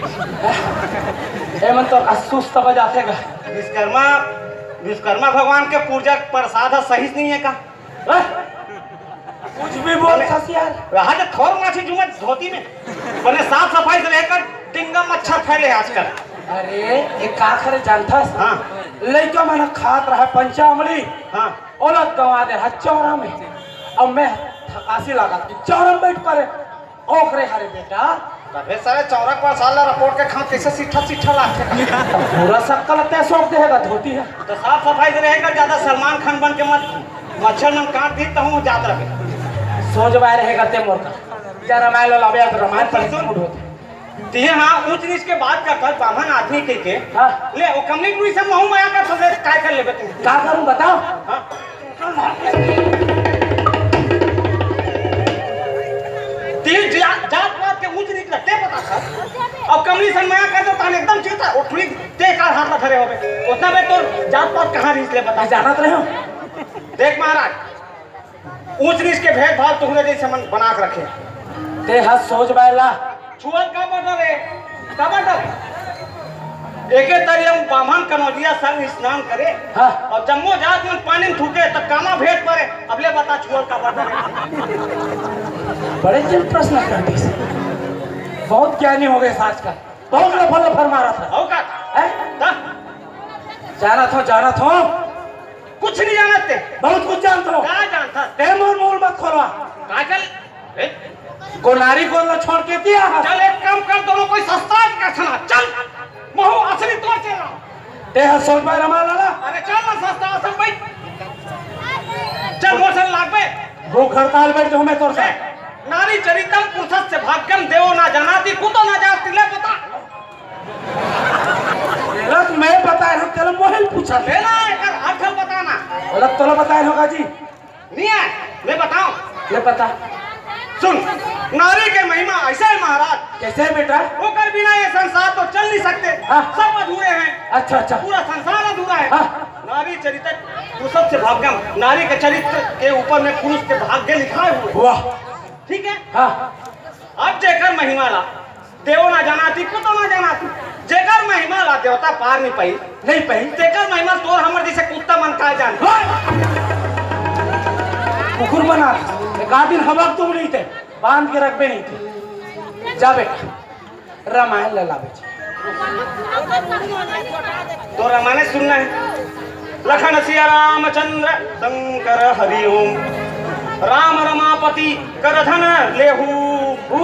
ए मन तो का सुस्त बजाथे गा। विश्वकर्मा, विश्वकर्मा भगवान के पूजा प्रसाद ह सही से नहीं है का? हाँ? कुछ भी बोल सस यार। रहा तो थोर माछी जुमत धोती में। बने साफ सफाई से लेकर टिंगम मच्छर फैले आजकल। अरे, ये का करे जानथस? हाँ। लइका मन खात रहे पंचामृत, हाँ। ओला गंवा दे हा चौरा में। अब मैं थकासी लागत कि चौरा में बैठ परे। ओकरे हरे बेटा। तभे सारे चौरा के पास आला रिपोर्ट के खांव कैसे सीठा सीठा लागथे। पूरा सक्कल ते सोख देगा धोती है। तो साफ सफाई से रहेगा, ज्यादा सलमान खान बन के मत। मच्छर मन काट दी तो हूँ जात रहे। सोच बाय रहेगा ते मोर का। जा रामायण ला लावे, अब रामायण पढ़े सुन। Mood होथे। तिहे हाँ ऊंच नीच के बात करता है, बामन आदमी के के। हाँ। ले, वो कमली टुरी से महू मया कर सोचे, काय कर लेबे तू? का करूं बताओ? हाँ। तिहे जा-, जात पात के ऊंच नीच लगते बता था। अब कमली से मया कर दो, तान एकदम चिंता, वो टुरी ते का हाथ में धरे होबे। उतना बे तो जात पात कहाँ रीस ले बता? मैं जानत रहे हूँ। देख महाराज, ऊंच नीच के भेदभाव तुहरे जैसे मन बना के रखे। ते हस सोच बायला। छुअल का मतलब है? का मतलब? एके तरिया बामन कनौजिया संग स्नान करे। हाँ। और जम्मो जात मन पानी में थूके तो कामा भेद पड़े। अब ले बता छुअल का मतलब है? बड़े दिल प्रश्न कर दिस। बहुत ज्ञानी हो गए आज का। बहुत लफर लफर मारा था। हो का? हैं? ता? जानत हो, जानत हो। कुछ नहीं जानत ते। बहुत कुछ जानत हो। का जानत हस? ते मोर मूल मत खोलवा। का चल? ए? गोनारी को ना छोड़ के दिया है। चल एक काम कर, दोनों कोई सस्ता का सुना। चल, महू असली तोर चेला। ते हस सोच बाय रमा लाला। अरे चल ना सस्ता असम भाई। चल मोर संग लागबे। भूख हड़ताल बैठ जाऊं मैं तोर से। ए, नारी चरितम पुरुषस्य भाग्यम देवो ना जानाति कुतो ना जानाति ले बता। गलत मैं बताए हूं, तेला मोहिल पूछा। ले ना, एकर अर्थ बताना। गलत तोला बताए होगा जी। नहीं है, मैं बताऊं। ले बता। सुन, नारी के महिमा ऐसा है महाराज। कैसे है बेटा? ओकर बिना ये संसार तो चल नहीं सकते। हाँ। सब अधूरे हैं। अच्छा, अच्छा। पूरा संसार अधूरा है। हाँ। नारी चरित्र पुरुषस्य भाग्यम, नारी के चरित्र के ऊपर में पुरुष के भाग्य लिखा हुआ है। वाह। ठीक है? हाँ। अब जेकर महिमा ला देवो ना जानाति, कुतो ना जानाति। जेकर महिमा ला देवता पार नहीं पाई, नहीं पाई। तेकर महिमा तोर हमर जैसे कुत्ता मन का जान। वाह! कुकुर बना, एक आध दिन हवा तुम नहीं थे, बांध के रखबे नहीं थे। जा बेटा, रामायण ला लाबे। तो रामायण सुनना है। लखन सिया रामचंद्र शंकर हरि ओम। राम रमापति करधन लेहू।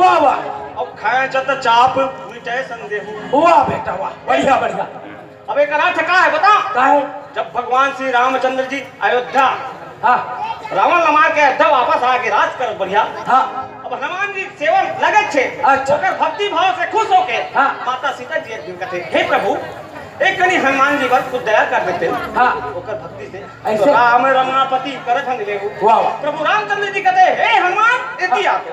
वाह, वाह। और खेंचत चाप मिटे संदेहू। वाह बेटा, वाह, बढ़िया, बढ़िया। अब एक अर्थ का है, बता। का है? जब भगवान श्री रामचंद्र जी अयोध्या, हाँ। रावण ला मार के अयोध्या वापस आके राज कर बढ़िया। हाँ। अब हनुमान जी सेवा लगत छे। अच्छा। ओकर भक्ति भाव से खुश होके हाँ। माता सीता जी एक दिन कथे, "हे प्रभु, एक कनी हनुमान जी पर खुद दया कर देते।" हाँ। ओकर भक्ति से ऐसे? तो राम रमापति करधन लेहू। वाह, वाह। प्रभु रामचंद्र जी कहते, "हे हनुमान, एती हाँ। आके,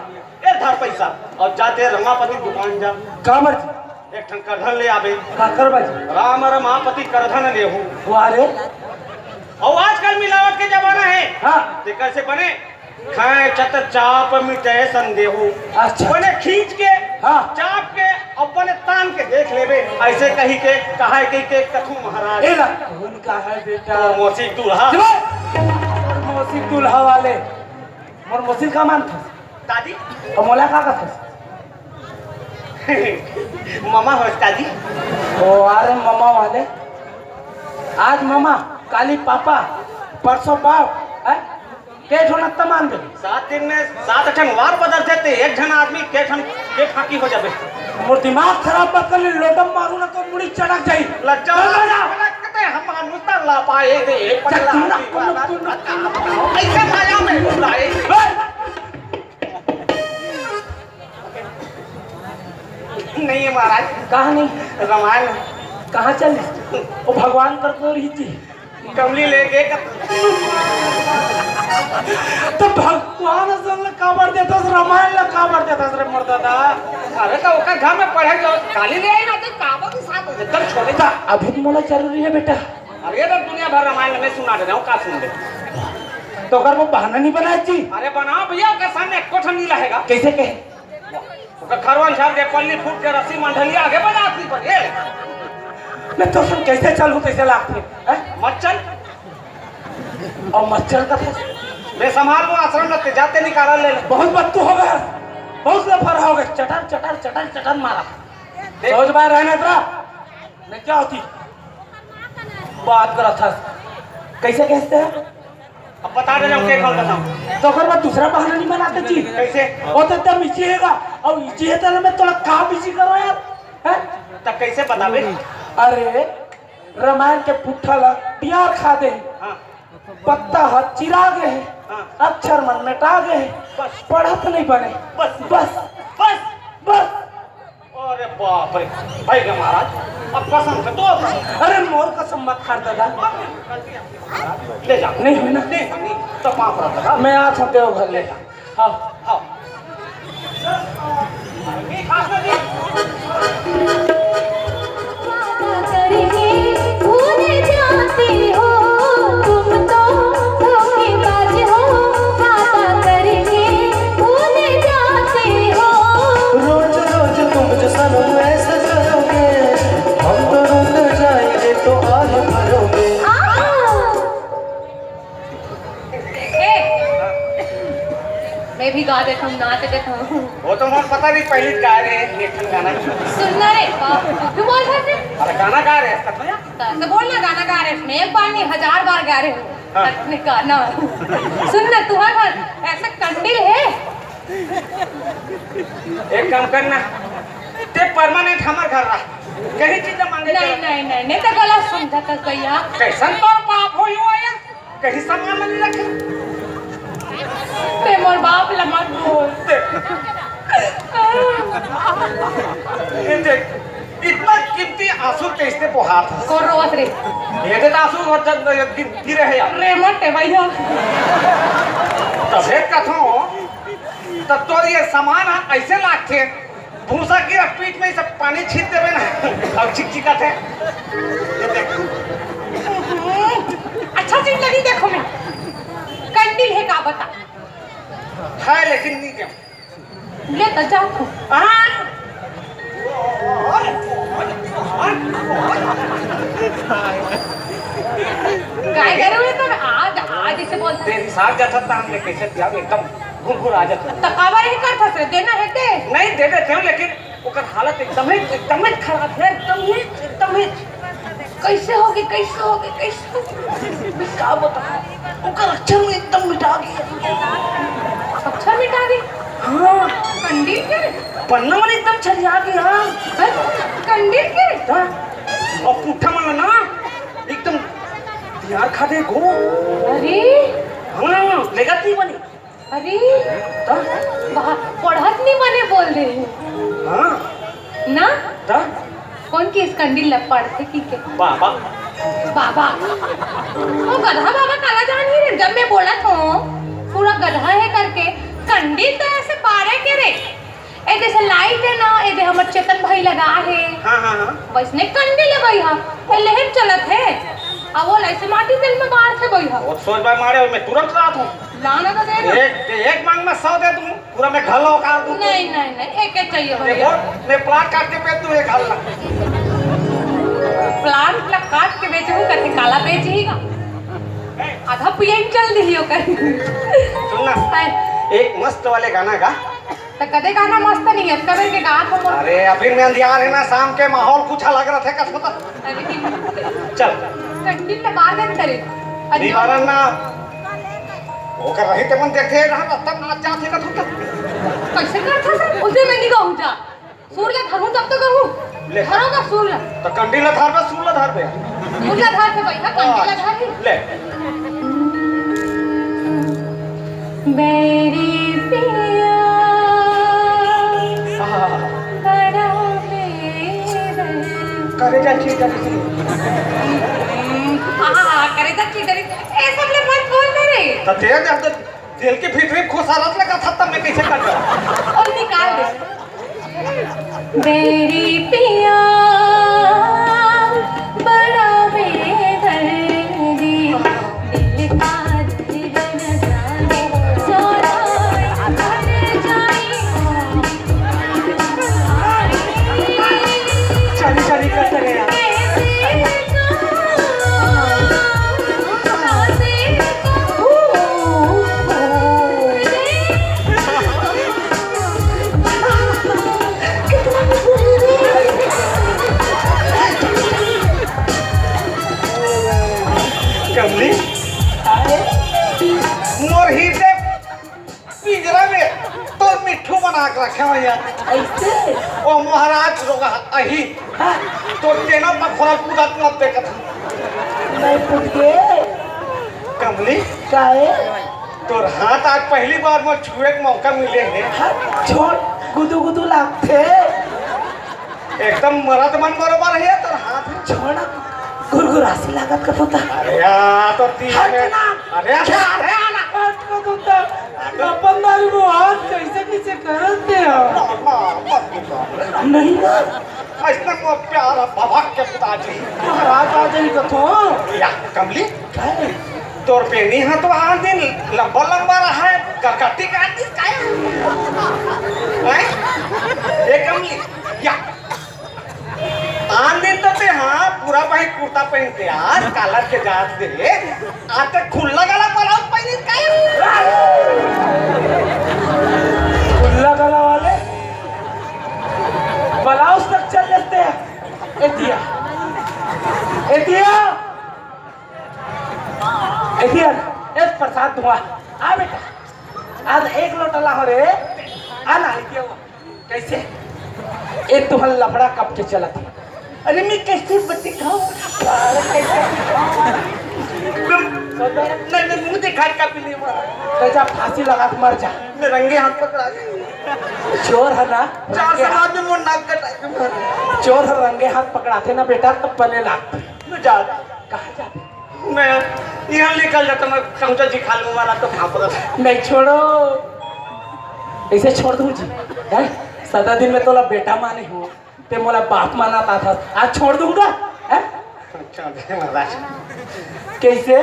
ए धर पैसा और जाते रमापति दुकान जा।" काबर? एक ठन करधन ले आबे। काकर बा जी? राम रमापति करधन लेहू। वाह रे। और आजकल मिलावट के जमाना है। हाँ। ते कैसे बने? खेंचत चाप मिटे संदेहू। अच्छा। बने खींच के, हाँ। चाप के, और बने तान के देख लेबे। ऐसे कही के, कहा है कही के, कथू महाराज। ए ला, कौन का है बेटा? तो मौसी दूल्हा। चुप! मोर मौसी दूल्हा वाले। मोर मौसी का मान था? दादी। तो मोला का कथस? ममा होस दादी। ओ, अरे ममा वाले। आज ममा, काली पापा, परसों बाप, हैं? के ठो नत्ता मान दे। सात दिन में सात ठन वार बदल देते, एक झन आदमी के ठन के फाकी हो जाबे। मोर दिमाग खराब मत कर ले, लोटम मारू ना तो मुड़ी चढ़क जाई। लज्जा चल, चल, चल। लगते हम मानुस ता ला पाए दे, एक चल, पगला तू ना, आदमी तू ना, वाला तू ना, तू ना। ऐसे माया में बुलाए। ए! नहीं है महाराज। कहाँ नहीं? रामायण। कहाँ चल? वो भगवान कर तो रही थी। कमली लेके कत- तो भगवान असन ला काबर देथस, रामायण ला काबर देथस रे मोर दादा? अरे तो ओकर घर में पढ़े जाओ, गाली ले आई ना तो काबर के साथ एकदम छोड़े। ता अभी तो मोला जरूरी है बेटा। अरे तो दुनिया भर रामायण में सुना दे रहा हूँ, का सुन ले? तो ओकर वो बहाना नहीं बनाए जी। अरे बनाओ भैया, ओकर सामने एको ठन नहीं रहेगा। कैसे कहे? ओकर खरवन झाड़ के, पल्ली फूट के, रस्सी मंडली आगे बजा दी पर, ये। मैं तो सुन कैसे चलूं, कैसे लागथे, हैं? मत चल। और मत चल का था। मैं संभाल लूं आश्रम लगते, जाते निकाला ले ले। बहुत बत्तू हो गया, बहुत लफर हो गया, चटर, चटर, चटर, चटर मारा। देख। सोच बाय रहना तेरा। क्या होती? बात करत हस। कैसे कहते हैं? अब बता दे, हम के कौन बताऊं? तो ओकर बाद दूसरा बहाना नहीं बनाते जी। कैसे? वो तो एकदम इजी हैगा। और इजी है तो मैं थोड़ा काम इजी करो यार। हैं? तब कैसे बताबे? अरे, रामायण के पुट्ठा ला बियार खा दे। हाँ। पत्ता ह चिरा गे हे, हाँ। अक्षर मन मेटा गे हे, बस। पढ़त नहीं बने। बस। बस। बस। बस। अरे बाप रे, भाई के महाराज, अब कसम से तो। अरे मोर कसम मत खार दादा। ले जा। नहीं होई ना? नहीं होई, तो पाप रहा दादा। मैं आ सकते हो घर ले। हाँ। हाँ। वादा करके भूल जाते हो तुम तो, धोखेबाज हो। वादा करके भूल जाते हो। रोज रोज तुम जो सनम ऐसा करोगे, हम तो रुक जाएंगे तो आह भरोगे। आह। ए, मैं भी गा देता हूँ, नाच देता हूँ। वो तो मोर पता नहीं, पहली गा रहे हैं, एक ठन गाना। सुनना रे, बाप, तू बोल सकते? अरे गाना गा रहे हैं, कब भैया? तो बोलना, गाना गा रहे हैं, मैं एक बार नहीं, हजार बार गा रहे हूँ। हाँ। अरे गाना। सुनना, तुम्हारे घर ऐसे कंडील है? एक काम करना, ते परमानेंट हमार घर रहा, कहीं चीज मांगे नहीं, नहीं, नहीं, नहीं, तो गलत समझा था भैया। कैसन तोर बाप हो, यूं आया? कहीं सामान नहीं रखे। ते मोर बाप ला मत बोल। ते, ये देख, इतना कीमती आंसू कैसे बहात हस? कोन रोवत रे? ये देख आंसू और जब गिर, गिरे हैं यार। रे मत भैया। तबे कथो, तब तोर ये सामान ऐसे लागथे। भूसा गिरा पीठ में, सब पानी छीट देबे ना, अब चिकचिकाथे। अच्छा चीज लगी, देखो मैं। कंडील है का बता? है, लेकिन नहीं दे। ले तो जा तू। हाँ। काय करे हुए तो आज, आज इसे बोलता है। तेरी साथ जाता था, हमने कैसे दिया, एकदम घुरघुर आ जाता। तो काबर ही करता से, देना है ते। नहीं, दे देते हो, लेकिन ओकर हालत एकदम ही, एकदम ही खराब है, एकदम ही, एकदम ही। कैसे होगे, कैसे होगे, कैसे होगे? मैं का बताऊं? ओकर अक्षर में एकदम मिटा गया। अक्षर मिटा गई? हाँ। कंडील के? पन्ना मन एकदम छरिया गया। हैं? कंडील के? हाँ। और पुट्ठा मन ना, एकदम यार खा दे गो। अरे। हाँ, लेगा ती बनी। अरे, त? वाह, पढ़त नहीं बने बोल रहे हैं। हाँ। ना? त? कोन किस कंडील ला पढ़थे कि के? बाबा। बाबा। वो गधा बाबा काला जान ही रे, जब मैं बोला था, पूरा गधा है करके, कंडील तो ऐसे पारे के रे। ए, जैसे लाइट है ना, ए, दे हमर चेतन भाई लगा है। हाँ, हाँ, हाँ। वैसने कंडील है भाई, हाँ। ए, लेहन चलत है। अब वो ऐसे माटी तेल में बाढ़ थे भाई, हाँ। वो सोच भाई मारे, मैं तुरंत रात हूँ। लाना तो दे दो। एक, एक मांग में सौ दे दूँ, पूरा मैं घर लौटा दूँ। नहीं, नहीं, नहीं, एक, एक चाहिए भैया। देखो, मैं प्लाट काट के बेच दूँ एक घर ला। प्लाट ला काट के बेचहूँ, कथे काला बेच ही का। आधा पियन चल दियो कर। सुन ना, है। एक मस्त वाले गाना गा। त कदे गाना मस्त नहीं है, कदे के गात हो। अरे, अभी में अंधियार है ना, शाम के माहौल कुछ अलग रहते, कस बता। अरे, चल। कंडील तो बार दिन करे। नहीं बारन ना। ओकर रही ते मन देखते रहा, तब नाच जात है का तू तक। कैसे करता सर? उसे मैं नहीं गाऊं जा। सुर ला धरू तब तो गाऊं। ले। धरो का सुर ला। तो कंडील ला धर बे, सुर ला धर बे। सुर ला धर के भाई, हाँ, कंडील ला धर। ले। बैरी पिया बड़ा बेदर्द। करेजा चीर डाली। हाँ, हाँ, करेजा चीर डाली। ए, सब ले मत बोल ना रे। तो तेरे दर्द दिल के भीतर में घुसा रहा लगा था, तब मैं कैसे कर रहा? और निकाल दे। बैरी पिया बड़ा बेदर्दी, दिल का दिल न जाने, सो जाए, मर जाए। चली, चली, करते रहे यार। कैसे कहूँ, कैसे कहूँ। कमली, मोर हृदय पिंजरा में तो मिट्ठू बना के रखे हो यार। ऐसे? ओ महाराज रोगा अही। हाँ। तो तेना पखोरा कूदा मत देखत। नहीं टूट के। कमली, काहे? तोर हाथ आज पहली बार मोर छुए के मौका मिले हे। हाँ, छोड़, गुदू गुदू लागथे। एकदम मरद मन बरोबर हे तोर हाथ। छोड़ ना, गुरगुरासी लागत का पोता। अरे यार, तो तीन हट में ना। अरे यार, अरे यार। हट को तू तो अपन दारू को हाथ कैसे कैसे करत हे यार। नहीं ना। ऐसने को प्यार है, बाबा के पिताजी। महाराज आ जाई कथो। या, कमली? काहे? तोर बेनी हा तो आन दिन लंबा लंबा रहा है, ककटी काट दिस काहे? हैं? ए कमली, या। आन दिन तो ते हा पूरा भाई कुर्ता पहन के यार, कालर के जात दे, आज तक खुल्ला गला ब्लाउज पहनिस काहे? खुल्ला गला वाले ब्लाउज तक चल लेते हैं। ए दिया, ए दिया, ए दिया, ए प्रसाद धुआ, आ बेटा, आज एक लोटा ला हो रे, आ ना, ए दिया, कैसे? ए तुहर लफड़ा कब के चलत हे? अरे मैं कैसे बतिकाओं? नहीं, नहीं, मुझे घर का भी नहीं मारा। तो जा फांसी लगा के मर जा। मैं रंगे हाथ पकड़ा गया। चोर है ना? चार समाज में मोर नाक कटा के मर। चोर है, रंगे हाथ पकड़ाथे ना बेटा, तब पले लागथे। मैं जा। कहाँ जाथे? मैं यहाँ निकल जाता, मैं समझा जी खा लूँ वाला तो खा पड़ा। नहीं छोड़ो, ऐसे छोड़ दूँ जी? हैं? सदा दिन में तोला बेटा माने हूँ, ते मोला बाप माना था, आज छोड़ दूंगा, हैं? अच्छा, दे महाराज। कैसे?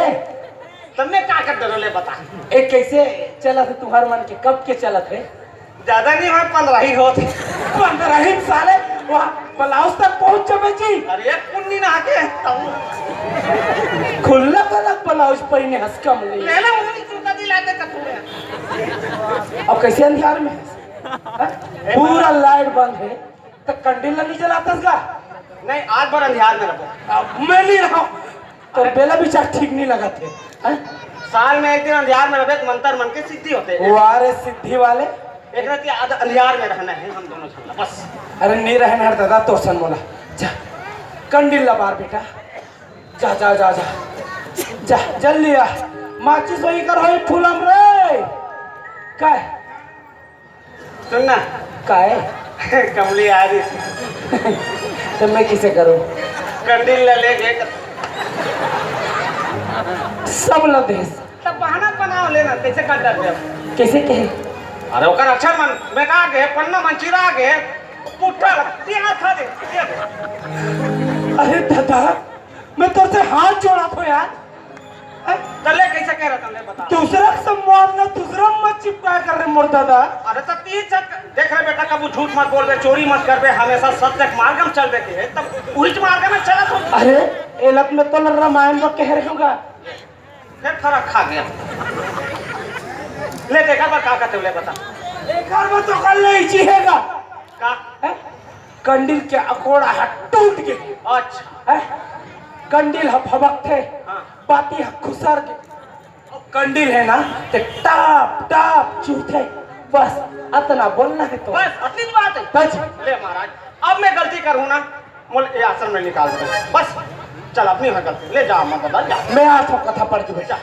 तब मैं का कर डरो ले बता। ए, कैसे चलत हे तुहर मन के, कब के चलत हे? ज्यादा नहीं होय, पंद्रह ही होत। पंद्रह ही साले, वाह, ब्लाउज तक पहुंच जबे जी। अरे, एक पुन्नी ना आके। खुल्ला वाला ब्लाउज पहिने हंस कम नहीं। ले ले, उन्हीं जूता दिला दे तब तुम्हें। अब कैसे अंधियार में है? हैं? पूरा लाइट बंद है, तो कंडील ला नहीं जलातस का? नहीं, आज भर अंधियार में रहो। अब मैं नहीं रहा। तो बेला विचार ठीक नहीं लगा थे, हैं? साल में एक दिन अंधियार में रहे तो मंतर मन के सिद्धि होते हैं। वाह रे सिद्धि वाले। एक रात याद अंधियार में रहना है हम दोनों झन ला, बस। अरे नहीं रहना है दादा, तो सन बोला। जा, कंडील ला बार बेटा। जा, जा, जा, जा। जा, जल्दी आ। माचिस वही कर होई फूलम रे। काय? सुन ना। काय? कमली आ रही। तो मैं किसे करूं? कंडील ले लेके। सब ला देस। तब बहाना बनाओ लेना, कैसे कर डरते हो? कैसे कहे? अरे ओकर अच्छा मन बेकार गे, पन्ना मन चिरा गे, पुट्ठा लगती हाथ आ दे। अरे दादा, मैं तोर से हाथ जोड़ा थो यार। हैं? तले कैसे कह रहा था, ले बता। दूसरा संवाद ना दूसरा मत चिपकाया कर रे मोर दादा। अरे तो तीन सब देख रहे बेटा, कबू झूठ मत बोल बे, चोरी मत कर बे, हमेशा सत्य के मार्ग में चल बे के, तब उहिच मार्ग में चला तो। अरे, एलत में तो रामायण में कह रहे होगा। फिर फरक खा गया। ले देख, अब का कहते हो, ले बता। एक बार में तो कर ले ही चीहेगा। का? हैं? कंडील के अकोड़ा ह टूट गे। अच्छा। हैं? कंडील ह भभकथे, हाँ। बाती ह खुसर गे। अब कंडील है ना, ते टाप टाप चुहथे। बस अतना बोलना है तो। बस अतनी बात है। बस। ले महाराज, अब मैं गलती करूँ ना, मोल ये आश्रम में निकाल दे। बस चल, अपनी है गलती, ले जा, मैं बता जा। मैं आ तो कथा पढ़ के बेटा।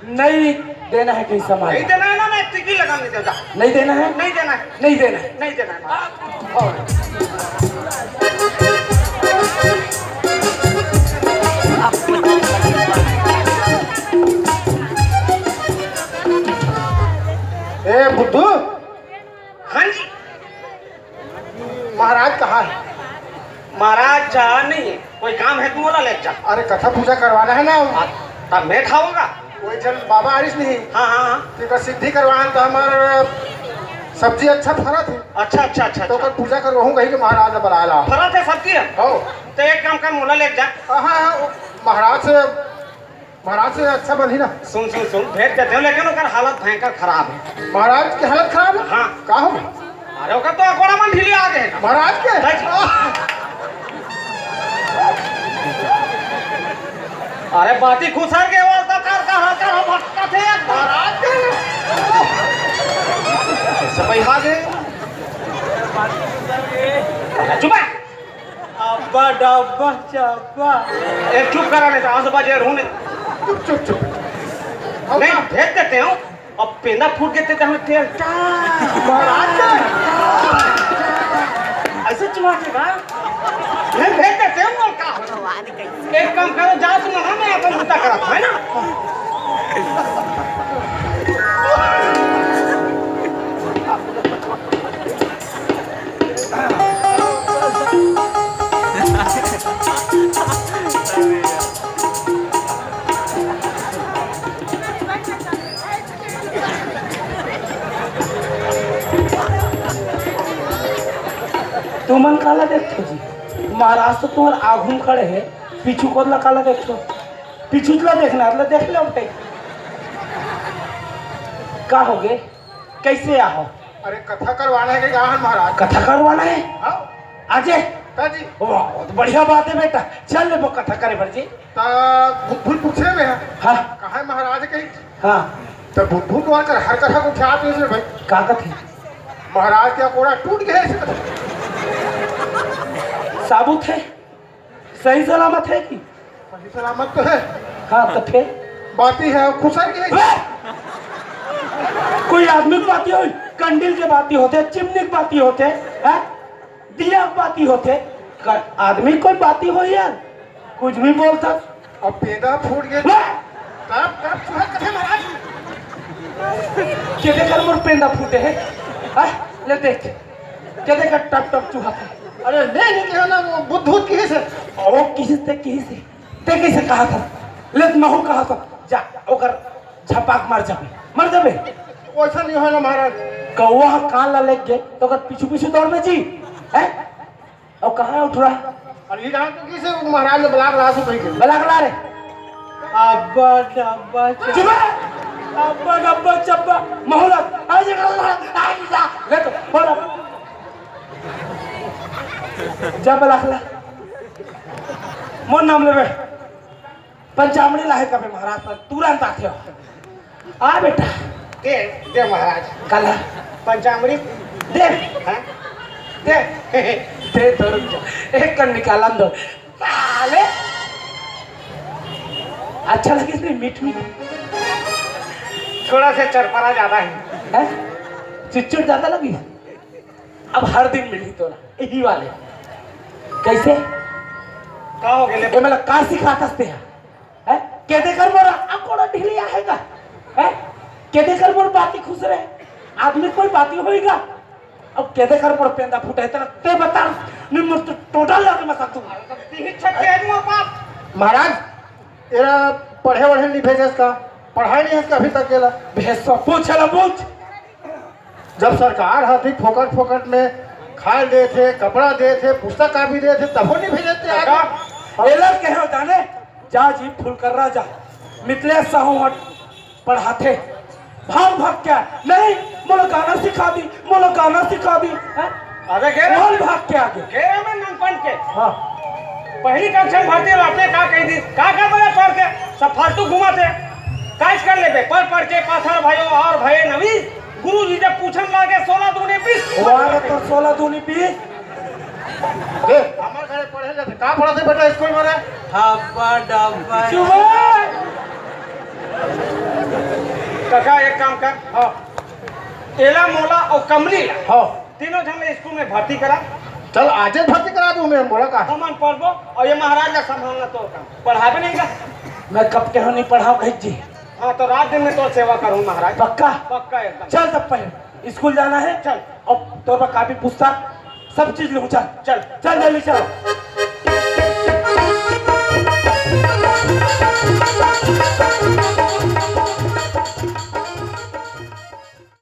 नहीं देना है कहीं सामान। नहीं देना है ना, मैं टिकी लगा नहीं देगा। नहीं देना है? नहीं देना है। नहीं देना है। नहीं देना है। ए बुद्धू। हाँ जी। महाराज कहाँ है? महाराज जहाँ नहीं है, कोई काम है तो बोला ले जा। अरे कथा पूजा करवाना है ना। आ, तब मैं खाऊंगा। कोई जन बाबा आरिस नहीं। हाँ, हाँ, हाँ। तेकर सिद्धि करवान तो हमार सब्जी अच्छा फरत है। अच्छा, अच्छा, अच्छा, तो अच्छा। ओकर पूजा करवाहूँ कहीं के महाराज ने बुलाया ला। फरत है सब्जी है? हो। तो एक काम कर, मोला ले जा। हाँ, हाँ, महाराज से महाराज से अच्छा बनही ना। सुन, सुन, सुन, भेंट करते हो, लेकिन ओकर हालत भयंकर खराब है। महाराज की हालत खराब है? हाँ। का हो? अरे, ओकर तो अकोड़ा मन ढीली आ गए। महाराज के? सच। अरे बाती खुसर के वो तो कर, कर, कर, हम भटकत हे एक महाराज के। सब भाई हाथ है। चुप है। अब्बा डब्बा चब्बा। ए, चुप करा नहीं तो आंसू बाजे रहूं नहीं। चुप, चुप, चुप। नहीं, भेज देते हो। अब पेंदा फूट गए थे, तो हमें तेल टा। महाराज का। ऐसे चुहा के ना। भेज, भेज देते हो और का? एक काम करो, जाओ तुम, हाँ, मैं अपन जूता करा, है ना? तुमन काला देखथो जी? महाराज तो तुम्हर आघू म खड़े हे, पीछू कोन ला काला देखथो? पीछू ला देखना, ला देख लो भाई। का होगे? कैसे आहो? अरे, कथा करवाना है कि का है महाराज? कथा करवाना है? हाँ। आजे? ता जी। वाह, बहुत बढ़िया बात है बेटा। चल ले वो कथा करे बर जी। ता बुद्धू पूछे में है। हाँ। कहा है महाराज कही? हाँ। तो बुद्धू तो आकर हर कथा को क्या आते हैं भाई? का कथे? महाराज का कोड़ा टूट गया है। साबुत है? सही सलामत है कि? सही सलामत तो है। हाँ, तो फिर? बाती है, खुसर गई। बे! कोई आदमी के बाती होई, कंडील के बाती होथे, चिमनी के बाती होथे, हैं? दिया के बाती होथे, क-, आदमी कोई बाती होई यार, कुछ भी बोलता। अब पेंदा फूट गया। बे! तब, तब सुहर कथे महाराज। के देकर मोर पेंदा फूटे है? हाँ? ले देख। के देकर टप टप चुहा था। अरे ले नहीं कहो ना, वो बुद्धू किहिस हे। ओ किहिस ते किहिस हे। ते कइसे कहा था? ले महू कहा था। जा, ओकर झपाक मर जाबे। मर जाबे। वैसा नहीं होना महाराज। कौवा ह कान ला लेग गे, तो ओकर पीछू पीछू दौड़ में जी। हैं? अब कहाँ है उठरा? अरे, ये कहाँ तो किसे महाराज ने बलाक ला सु कहीं के? बलाक ला रे। अब्बा डब्बा चुप है। अब्बा डब्बा चब्बा। मोहलत। आज अल्लाह, आज अल्लाह। ले तो, बोल अब। जा बलाक ला। मोर नाम लेबे। पंचामृत लाहे कबे महाराज, पर तुरंत आथे हो। आ बेटा। दे, दे महाराज। काला। पंचामृत। दे। हाँ? दे। दे तो रुक जा। एक कन निकालन दो। साले। अच्छा लगिस नहीं मीठ मीठ? थोड़ा सा चरपरा ज्यादा है। हैं? चिटचिट ज्यादा लगिस? अब हर दिन मिलही तोला, इही वाले। कैसे? का हो गेले? ए, मतलब, का सिखाथस ते हा? हैं? के देकर मोर अकोड़ा ढीली आहे गा? हैं? के देकर मोर बाती खुसरे? आदमी कोई बाती होई गा? अब के देकर मोर पेंदा फूटे? तेला ते बता, नहीं मोर तो टोटल लगे मत तू। महाराज, एरा पढ़े वढ़े नहीं भेजस का? पढ़ाई नहीं है इसका अभी तक गेला। भेज सो, पूछ ला, पूछ। जब सरकार ह भी फोकट फोकट में खाए देत हे, कपड़ा देत हे, पुस्तक कापी देत हे, तभो नहीं भेजत हे आगे। काका, एला कहे हो जाने, जा जी फुलकर्रा जा, मितलेश साहू मठ पढ़ाथे। भाग भाग क्या? नहीं, मोला गाना सिखा दी, मोला गाना सिखा दी। हैं? अबे कह रहे बोल भाग के आगे। कह रहे मैं नंगपन के। हाँ। पहली कक्षा में भर्ती रहते, का कह दी, का कर बजा पढ़ के, सब फालतू घुमाते। काज कर लेबे, पढ़ पढ़ के पाथर भयो और भये नवी। गुरु जी जब पूछन लागे, सोलह दूनी बीस। वाह रे, तो सोलह दूनी बीस। देख, हमारे घरे पढ़े जाते, का पढ़ाते बेटा स्कूल में रे? हब्बा डब्बा। चुप है। काका, एक काम कर। हाँ। एला मोला और कमली ला। हाँ। तीनों झन ला स्कूल में भर्ती करा। चल, आजे भर्ती करा दूं मैं, मोला का? हमन पढ़बो और ये महाराज ला संभालना तो काम। पढ़ाबे नहीं का? मैं कब के हो नहीं पढ़ाओ कही जी। हाँ, तो रात दिन में तो सेवा करूँ महाराज। पक्का? पक्का एकदम। चल तब पहले स्कूल जाना है। चल। और तोर पर कापी पुस्तक सब चीज लूँ, चल। चल। चल जल्दी चल।